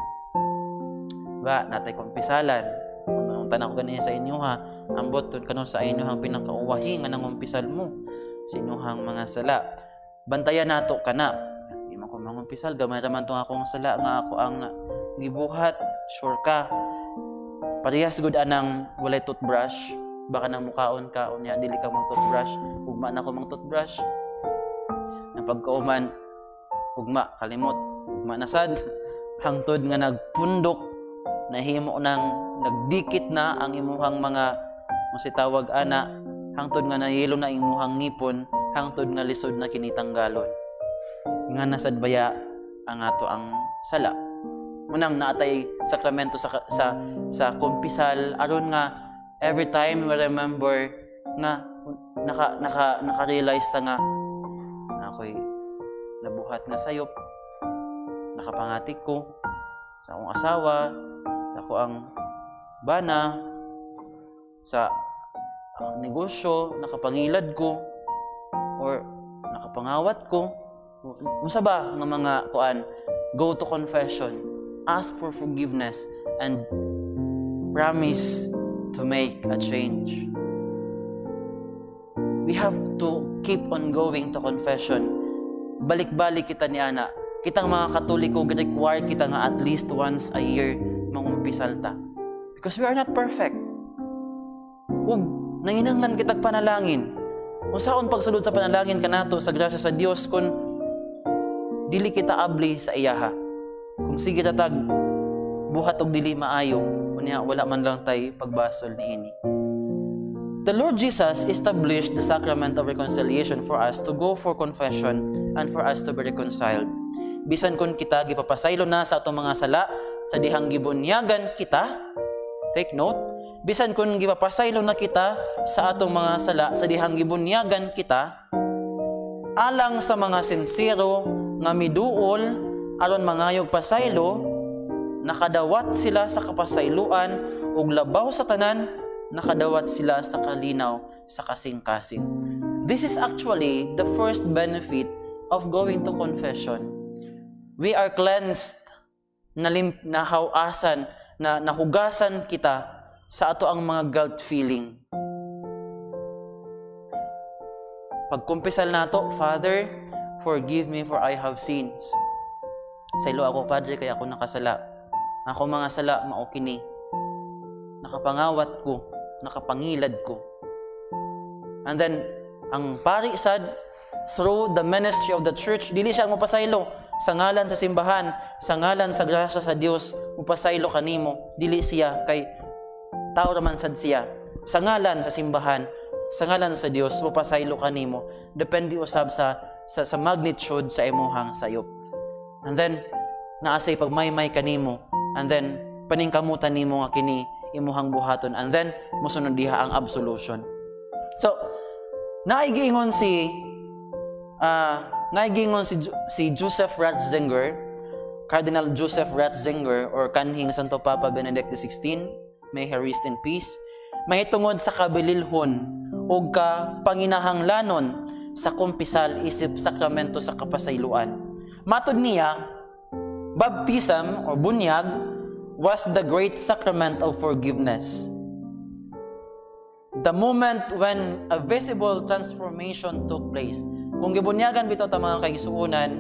Ba, natay kumpisalan. Ang tanan ko ganiya sa inyo ha, ambot tun kano sa inyo ang pinakauwahi nga nangumpisal mo sa inyong mga sala. Bantayan nato kana. Di man ko mangumpisal, gamay raman tong akong sala nga ako ang gibuhat. Sure ka? Parehas gud anang walay toothbrush, baka nang mukaon ka unya dili ka mag toothbrush. Ugma na ko mang toothbrush. Na pagkauman, ugma kalimot, ugma na sad, hangtod nga nagpundok, nahimo nang nagdikit na ang imuhang mga musitawag ana, hangtod nga nayelo na imuhang ngipon, hangtod nga lisod na kini tanggalon. Nga nasad baya ang ato ang sala. Unang naatay sakramento sa kumpisal aron nga every time we remember nga naka naka naka-realize ta nga ako'y nabuhat nga sayop, nakapangatik ko sa akong asawa, sa ako ang bana, sa negosyo, nakapangilad ko or nakapangawat ko, unsa ba nga mga kuan. Go to confession, ask for forgiveness and promise to make a change. We have to keep on going to confession. Balik-balik kita ni ana. Kitang mga Katoliko, require kita nga at least once a year mangumpisal ta. Because we are not perfect. Ug nanginanglan kitag panalangin. Unsaon pagsulod sa panalangin kanato sa grasya sa Dios kung dili kita abli sa iyaha? Kung sige tatag buhat og dili maayo, unya wala man lang tay pagbasol niini. The Lord Jesus established the sacrament of reconciliation for us to go for confession and for us to be reconciled. Bisan kung kita gipapasaylo na sa atong mga sala sa dihang gibunyagan kita, take note, bisan kung gipapasaylo na kita sa atong mga sala sa dihang gibunyagan kita, alang sa mga sinsero nga miduol aron mangayog pasaylo, nakadawat sila sa kapasayloan ug labaw sa tanan, nakadawat sila sa kalinaw sa kasing-kasing. This is actually the first benefit of going to confession. We are cleansed, nahawasan, na nahugasan kita sa ato ang mga guilt feeling. Pagkumpisal nato, "Father, forgive me, for I have sins." "Saylo ako, Padre, kay ako nakasala. Ako mga sala, mao kini. Nakapangawat ko, nakapangilad ko." And then, ang pari sad, through the ministry of the church, dili siya mopasaylo sa ngalan sa simbahan, sa ngalan sa grasya sa Dios, mopasaylo kanimo. Dili siya, kay tao raman sad siya. Sa ngalan sa simbahan, sa ngalan sa Dios, mopasaylo kanimo. Depende usab sa magnitude sa imuhang sayop. And then, naa say pagmaymay kanimo. And then, paningkamutan nimo nga kini imuhang buhaton. And then, mosunod diha ang absolution. So, naay giingon si Joseph Ratzinger, Cardinal Joseph Ratzinger or kanhing Santo Papa Benedict XVI, may he rest in peace, mahitungod sa kabililhon ug ka panginahanglanon sa kumpisal isip sakramento sa kapasayloan. Matod niya, baptism or bunyag was the great sacrament of forgiveness. The moment when a visible transformation took place. Kung gibunyagan bitaw ta, mga kaigsuonan,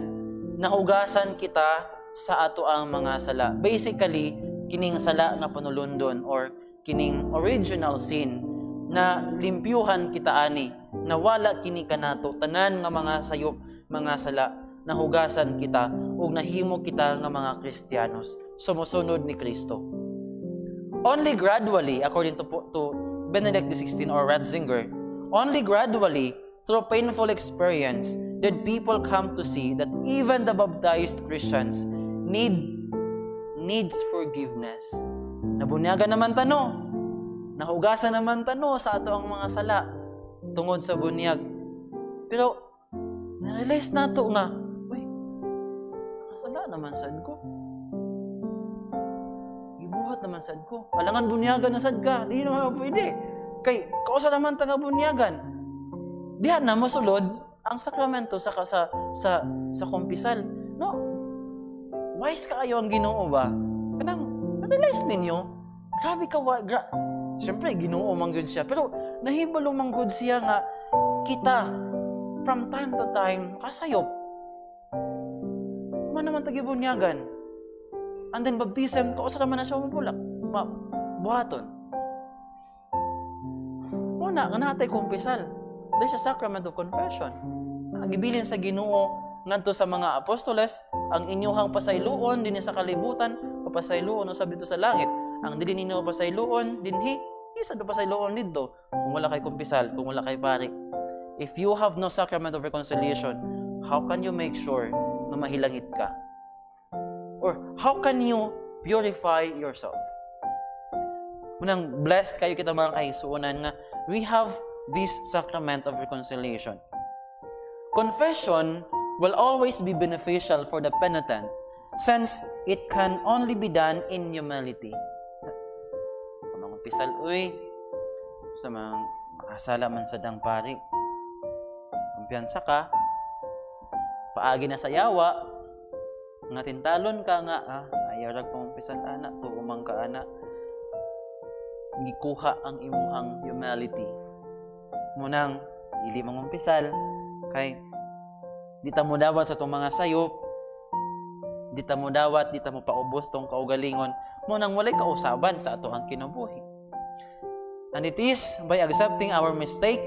nahugasan kita sa ato ang mga sala. Basically, kining sala nga panulundon or kining original sin na limpyuhan kita ani, nawala kini kanato. Tanan nga mga sayop, mga sala, nahugasan kita ug nahimo kita nga mga Kristiyanos, sumusunod ni Kristo. Only gradually, according to Benedict XVI or Ratzinger, only gradually, through painful experience, did people come to see that even the baptized Christians needs forgiveness. Nabunyagan naman ta, no? Nahugasan naman ta, no, sa ato ang mga sala tungod sa bunyag. Pero na-realize nato nga, uy, nakasala naman sad ko. Gibuhat naman sad ko. Alangan bunyagan na sad ka. Di naman pwede. Kay, kausa naman ta nga bunyagan. Diha na mosulod ang sakramento sa kumpisal. No? Wise kaayo ang Ginoo ba? Kanang na-realize ninyo, grabe ka wa, siyempre, Ginoo man gyud siya. Pero nahibalo man gud siya nga kita from time to time kasayop. Man naman ta gibunyagan. And then baptism, kausa naman na siya mapulak. Ma, buhaton. Una, nga naa tay kumpisal. There's a sacrament of confession. Ang gibilin sa Ginoo ngadto sa mga apostoles, ang inyuhang pasayloon dinhi sa kalibutan, papasayloon usab didto sa langit. Ang dili ninyo pasayloon dinhi, isa do pasayloon didto. Kung wala kay kumpisal, kung wala kay pari. If you have no sacrament of reconciliation, how can you make sure na mahilangit ka? Or how can you purify yourself? Munang blessed kaayo kita, mga kaigsuonan, nga we have this sacrament of reconciliation. Confession will always be beneficial for the penitent since it can only be done in humility. Mga pisal, uy, sa mga makasala man sa dang pari. Kumpiyansa ka, paagi na sa yawa, nga tintalon ka nga, ah, ayaw rag pangumpisal ana, tuumang ka ana, gikuha ang imuhang humility. Munang, dili mangumpisal, kay di ta mo dawat sa tong mga sayop, di ta mo dawat, di ta mo paubos tong kaugalingon, munang walay kausaban sa ato ang kinabuhi. And it is by accepting our mistake,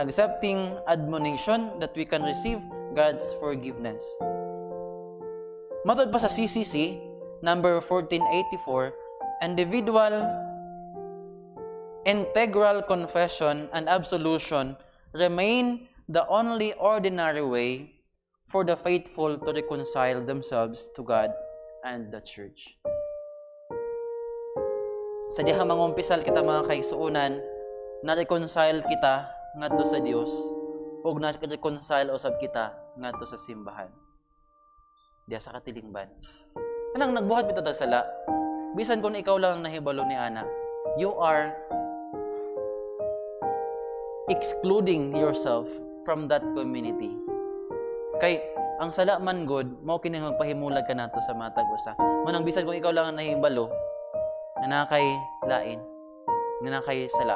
accepting admonition, that we can receive God's forgiveness. Matod pa sa CCC, number 1484, individual integral confession and absolution remain the only ordinary way for the faithful to reconcile themselves to God and the Church. Sa diha mangumpisal kita, mga kaigsuonan, na-reconcile kita ngadto sa Dios ug na-reconcile usab kita ngadto sa simbahan. Diha sa katilingban. Kanang nagbuhat bitaw ta sala, bisan kung ikaw lang ang nahibalo ni ana, you are excluding yourself from that community. Kay ang sala man gud mao kini magpahimulag kanato sa matag usa. Manang bisan kung ikaw lang ang nahibalo nga naa kay lain, nga naa kay sala,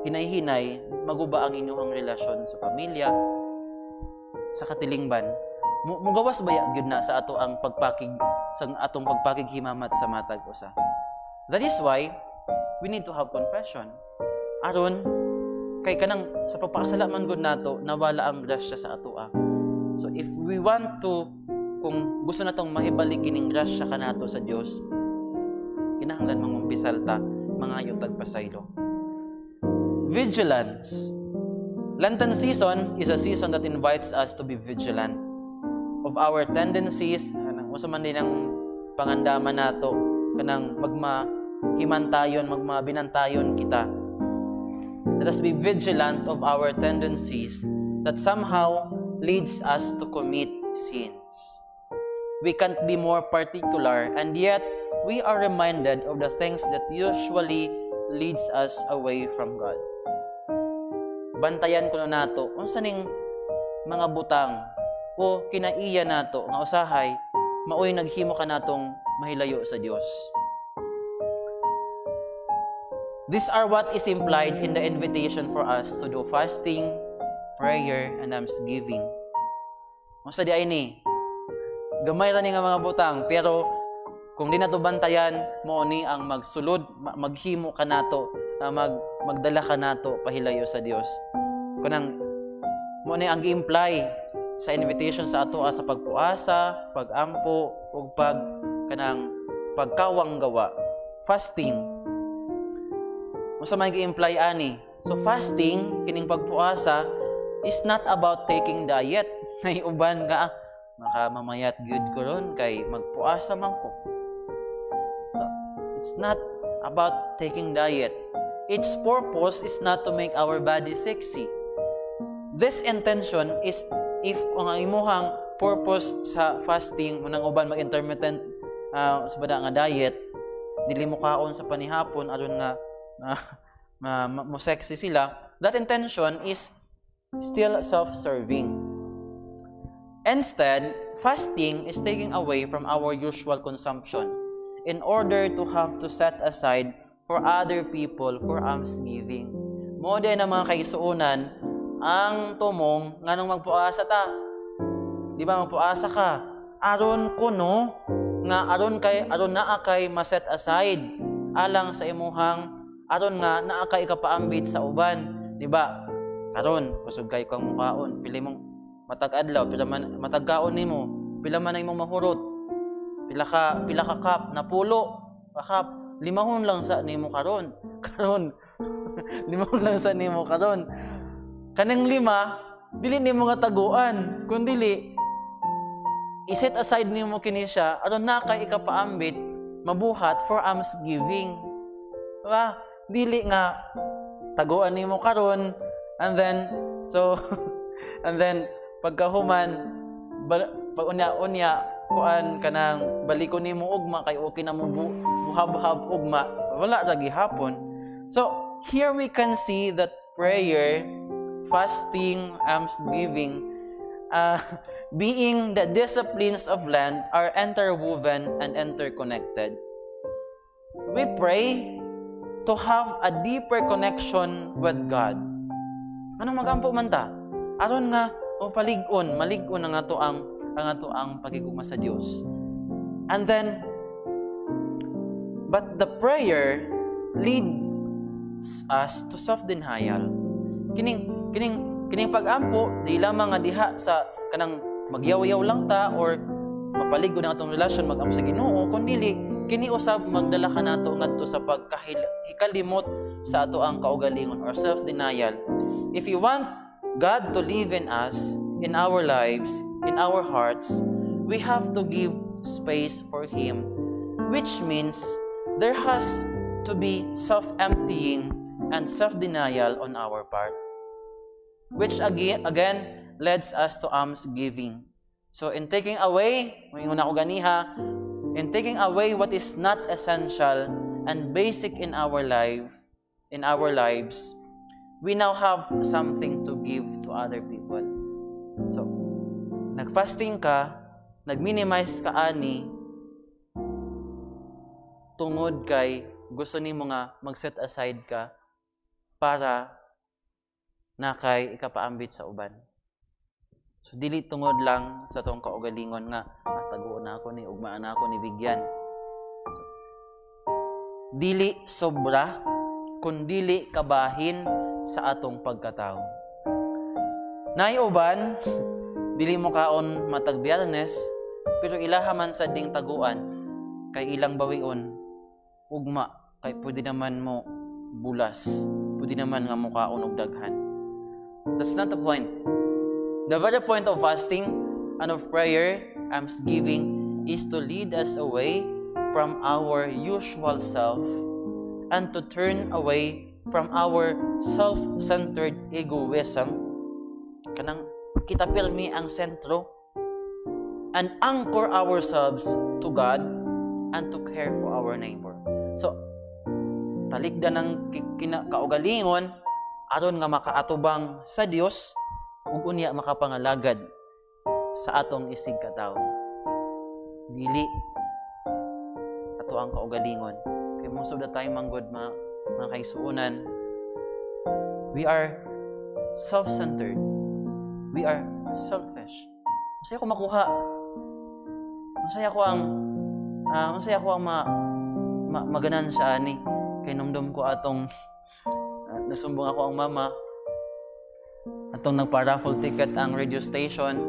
hinay-hinay maguba ang inyong relasyon sa pamilya, sa katilingban. Mugawas baya gyud na sa ato ang pagpakig sa atong pagpakighimamat sa matag usa. That is why we need to have confession. Aron kay kanang sa pagpakasala man gud nato, nawala ang grasya sa atoa. So if we want to, kung gusto natong mahibalik kining grasya kanato sa Dios, kinahanglan mangumpisal ta, mangayo tag pasaylo. Vigilance. Lenten season is a season that invites us to be vigilant of our tendencies. Kanang usa man din ang pangandaman nato, kanang magmahimantayon, magmabinantayon kita. Let us be vigilant of our tendencies that somehow leads us to commit sins. We can't be more particular, and yet we are reminded of the things that usually leads us away from God. Bantayan kuno nato unsa ning mga butang o kinaiya nato nga usahay maoy naghimo kanatong mahilayo sa Dios. These are what is implied in the invitation for us to do fasting, prayer, and almsgiving. Unsa di ay ni? Gamay ra ni nga mga butang, pero kung di nato bantayan, mao ni ang magsulod, maghimo kanato, magdala kanato pahilayo sa Dios. Kanang mao ni ang gi-imply sa invitation sa ato sa pagpuasa, pagampo ug pag kanang pagkawang gawa, fasting. Unsa may gi-imply ani? So fasting, kining pagpuasa, is not about taking diet. Nay uban nga, maka mamayat gyud ko ron kay magpuasa man ko. So, it's not about taking diet. Its purpose is not to make our body sexy. This intention is if ang imuhang purpose sa fasting, munang uban mag-intermittent sa bada nga diet, dili mo kaon sa panihapon aron nga mo sexy sila, that intention is still self-serving. Instead, fasting is taking away from our usual consumption in order to have to set aside for other people for almsgiving. Mao din ang mga kaigsuonan ang tumong nganong magpuasa ta. Di ba magpuasa ka? Aron kuno nga aron kay aron naa kay ma-set aside alang sa imuhang, aron nga naa kay ikapaambit sa uban, di ba? Karon kusog kay kang mukaon, pili mong matag adlaw, pila man matag kaon nimo, pila man ang imong mahurot, pila ka cup, napulo ka cup, limahon lang sa nimo karon. Karon limahon lang sa nimo karon. Kaning lima, dili nimo nga taguan, kun dili i-set aside nimo kini siya aron na kay ikapaambit mabuhat for almsgiving. Diba? Dili nga taguan nimo karon and then so and then pagkahuman pag unya-unya kuan kanang balikon nimo ugma kay okay na mo muhabhab ugma, wala lagi hapon. So here we can see that prayer, fasting, almsgiving, being the disciplines of Lent, are interwoven and interconnected. We pray to have a deeper connection with God. Anong magampo man ta? Aron nga o palig-on, malig-on ang ato ang pagigugma sa Dios. And then, but the prayer leads us to self-denial. Kining pag-ampo di lamang nga diha sa kanang magyaw-yaw lang ta or mapalig-on ang atong relasyon mag-ampo sa Ginoo, kundi kini usab magdala kanato ngadto sa pagkahikalimot sa ato ang kaugalingon or self-denial. If you want God to live in us, in our lives, in our hearts, we have to give space for Him, which means there has to be self-emptying and self-denial on our part, which again leads us to almsgiving. So in taking away, moingon ako ganiha, in taking away what is not essential and basic in our life, in our lives, We now have something to give to other people. So, nag-fasting ka, nag-minimize ka ani, tungod kay gusto nimo nga mag-set aside ka para na kay ikapaambit sa uban. So dili tungod lang sa tong kaugalingon nga taguon na ako ni, ugmaan na ako ni bigyan. So, dili sobra kun dili kabahin sa atong pagkatao. Naay uban dili mo kaon matag Biyernes, pero ilaha man sa ding taguan kay ilang bawion ugma kay pwede naman mo bulas, pwede naman nga mukaon og daghan. That's not the point. The very point of fasting and of prayer, almsgiving, is to lead us away from our usual self and to turn away from our self-centered egoism. Kanang kita pirmi ang sentro, and anchor ourselves to God and to care for our neighbor. So, talikdan ng kaugalingon aron nga makaatubang sa Dios ug unya makapangalagad sa atong isig katawo. Dili ato ang kaugalingon. Kay most of the time manggod, mga kaigsuonan, we are self-centered. We are selfish. Masaya ko makuha. Masaya ko ang maganan siya ani. Kay numdum ko atong nasumbong ako ang mama atong nagpa-raffle ticket ang radio station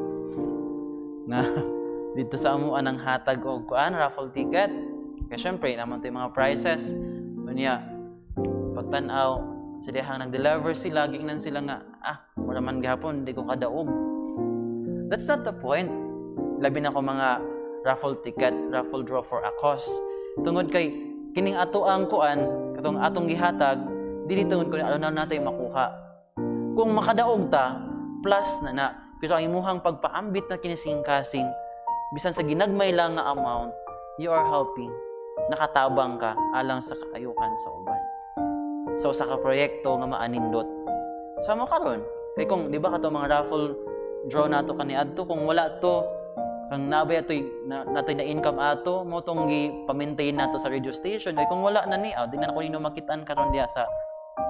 nga dito sa amo anang hatag og kuan raffle ticket. Kay syempre naman to yung mga prizes. Unya pagtan-aw sa dihang nag-deliver sila, giingnan sila nga wala man gihapon, di ko kadaog. That's not the point. Labi na ko mga raffle ticket, raffle draw for a cause. Tungod kay kining ato ang kuan, katong atong gihatag, dili tungod kun ano na natay makuha. Kung makadaog ta, plus na na. Pero ang imuhang pagpaambit na kinising-kasing, bisan sa ginagmay lang nga amount, you are helping. Nakatabang ka alang sa kaayuhan sa uban. So sa ka proyekto nga maanindot. Sa mo karon, kay kung di ba kato mga raffle draw nato kaniadto, kung wala to kang nabay atoy na, natay na income ato mo tong gi pa-maintain nato sa radio station, kay kung wala na ni, di na ko nino makitaan karon diya sa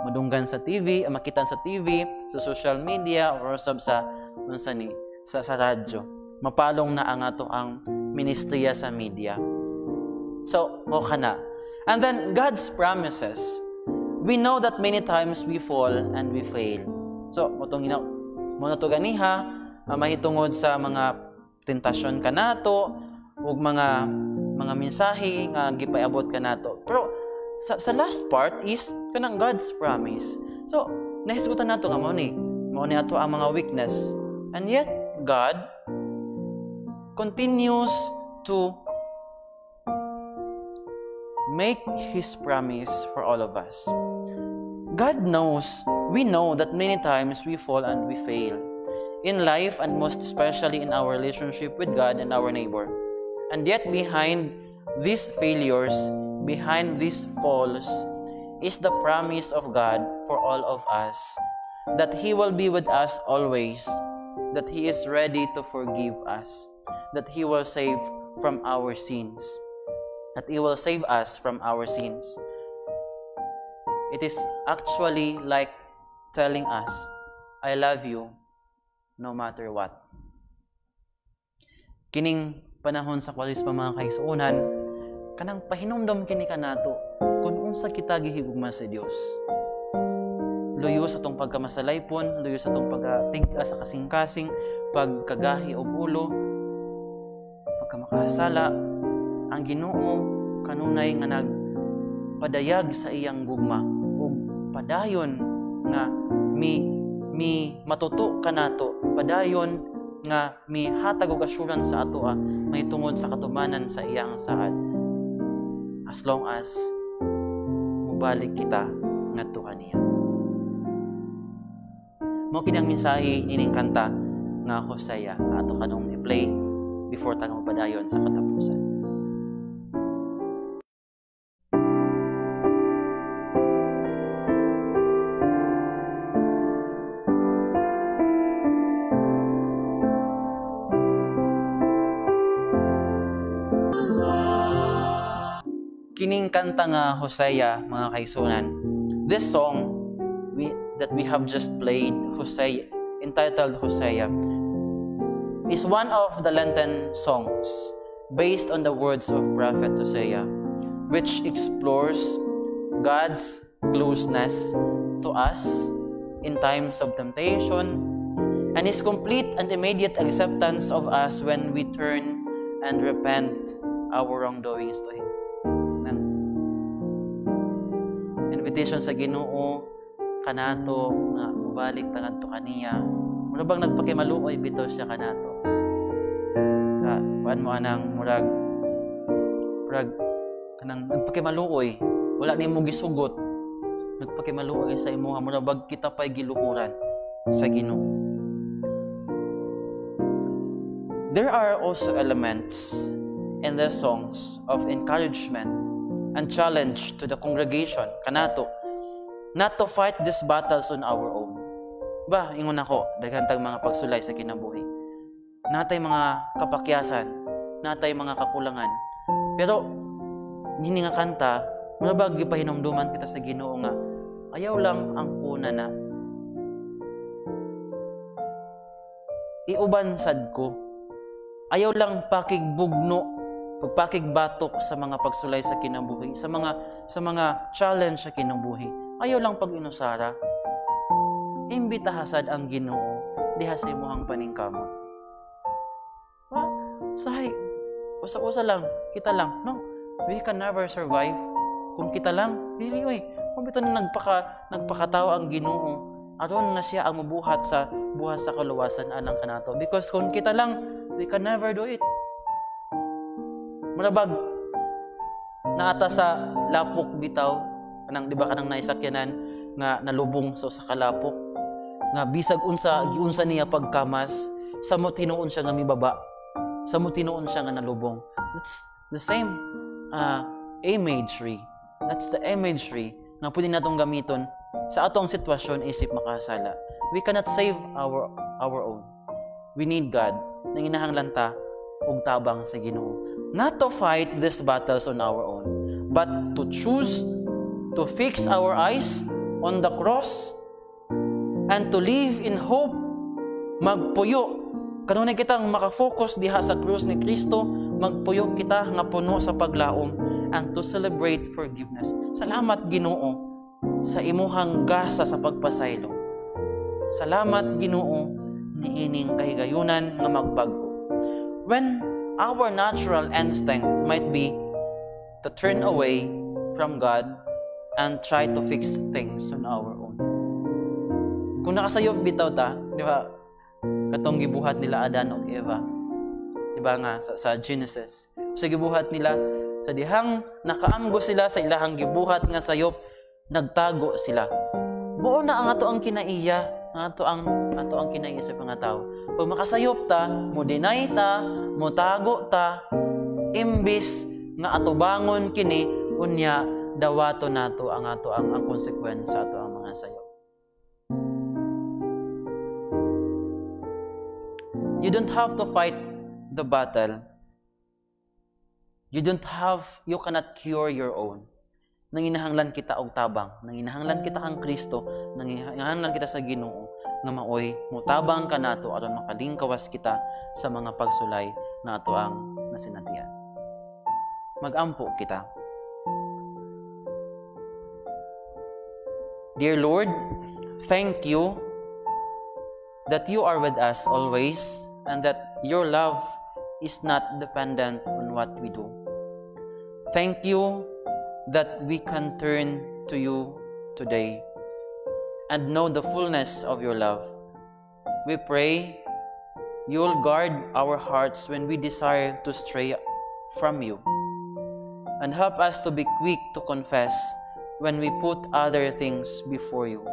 madunggan sa TV, makitaan sa TV, sa social media, or sab sa unsa ni sa radyo. Mapalong na ang ato ang ministriya sa media. So, mo kana. And then God's promises. We know that many times we fall and we fail. So, mo tong ina mo na to ganiha, mahitungod sa mga tentasyon kanato ug mga mensahe nga gipaabot kanato. Pero sa last part is kanang God's promise. So, nahisgutan nato nga mao ni ato ang mga weakness. And yet God continues to make His promise for all of us. God knows, we know that many times we fall and we fail in life, and most especially in our relationship with God and our neighbor. And yet behind these failures, behind these falls, is the promise of God for all of us, that He will be with us always, that He is ready to forgive us, that He will save from our sins, that He will save us from our sins. It is actually like telling us, "I love you no matter what." Kining panahon sa Kwaresma, mga kaigsuonan, kanang pahinumdom kini kanato kung unsa kita gihigugma sa Dios. Luyo sa atong pagkamasalaypon, luyo sa atong pagkatig-a sa kasing-kasing, pagkagahi og ulo, pagkamakasala, ang Ginoo kanunay nga nagpadayag sa iyang gugma ug padayon nga mi matuto kanato, padayon nga mihatag og assurance sa atoa mahitungod sa katumanan sa iyang saad, as long as mobalik kita ngadto kaniya. Mao kini ang mensahe nining kanta nga Hosea ato kanong i-play before ta mapadayon sa katapusan. Kining kanta nga Hosea, mga kaigsuonan. This song that we have just played, Hosea, entitled Hosea, is one of the Lenten songs based on the words of Prophet Hosea, which explores God's closeness to us in times of temptation and His complete and immediate acceptance of us when we turn and repent our wrongdoings to Him. Nang invitation sa Ginoo kanato nga mobalik ta ngadto kaniya. Mura bang nagpakimaluoy bitaw siya kanato. Ka kuan mo anang murag kanang nagpakimaluoy, wala nimo gisugot, nagpakimaluoy sa imuha, mura bag kita pa'y giluhuran sa Ginoo. There are also elements in the songs of encouragement and challenge to the congregation kanato not to fight these battles on our own. Ba, ingon ako, daghan tag mga pagsulay sa kinabuhi. Natay mga kapakyasan, natay mga kakulangan. Pero gini nga kanta, mura bag gipahinumduman kita sa Ginoo nga ayaw lang ang kuna na iuban sad ko. Ayaw lang pakigbugno, pagpakigbatok sa mga pagsulay sa kinabuhi, sa mga challenge sa kinabuhi. Ayaw lang pag-inusara. Imbitahasad ang Ginoo diha sa imuhang paningkamot. Ba, usahay, usa-usa lang, kita lang, no? We can never survive kung kita lang. Dili oy. Kung bitaw na nagpakatao ang Ginoo aron nga siya ang mabuhat sa buhat sa kaluwasan alang kanato. Because kung kita lang, we can never do it. Murabag naata sa lapok bitaw, kanang, di ba, kanang naisakyanan nga nalubong sa usa ka lapok nga bisag unsa giunsa niya pagkamas, samot hinuon siya nga mibaba, samot hinuon siya nga nalubong. That's the same imagery. That's the imagery nga pwede natong gamiton sa atong sitwasyon isip makasala. We cannot save our own. We need God. Nanginahanglan ta og tabang sa Ginoo, not to fight these battles on our own, but to choose to fix our eyes on the cross and to live in hope. Magpuyo kanunay kitang makafocus diha sa krus ni Kristo, magpuyo kita nga puno sa paglaom, and to celebrate forgiveness. Salamat, Ginoo, sa imuhang gasa sa pagpasaylo. Salamat, Ginoo, niining kahigayunan nga magbag-o. When our natural instinct might be to turn away from God and try to fix things on our own. Kung nakasayop bitaw ta, di ba? Katong gibuhat nila Adan ug Eva. Di ba nga sa Genesis? Sa gibuhat nila sa dihang nakaamgo sila sa ilahang gibuhat nga sayop, nagtago sila. Buo na ang ato ang kinaiya, ang ato ang kinaiya sa mga tao. Pag makasayop ta, mo deny ta, mo tago ta, imbis nga atubangon kini, unya dawato nato ang ato ang konsekwensya ato ang mga sayop. You don't have to fight the battle. You cannot cure your own. Nanginahanglan kita og tabang, nanginahanglan kita kang Kristo, nanginahanglan kita sa Ginoo nga maoy motabang kanato aron makalingkawas kita sa mga pagsulay nga ato ang nasinatian. Magampo kita. Dear Lord, thank you that you are with us always and that your love is not dependent on what we do. Thank you that we can turn to you today and know the fullness of your love. We pray you'll guard our hearts when we desire to stray from you, and help us to be quick to confess when we put other things before you.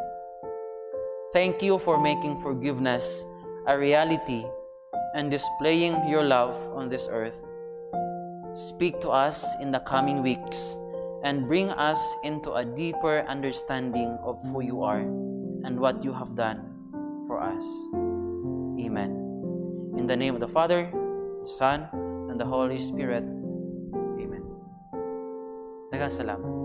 Thank you for making forgiveness a reality and displaying your love on this earth. Speak to us in the coming weeks and bring us into a deeper understanding of who you are and what you have done for us. Amen. In the name of the Father, the Son, and the Holy Spirit. Amen. Daghang salamat.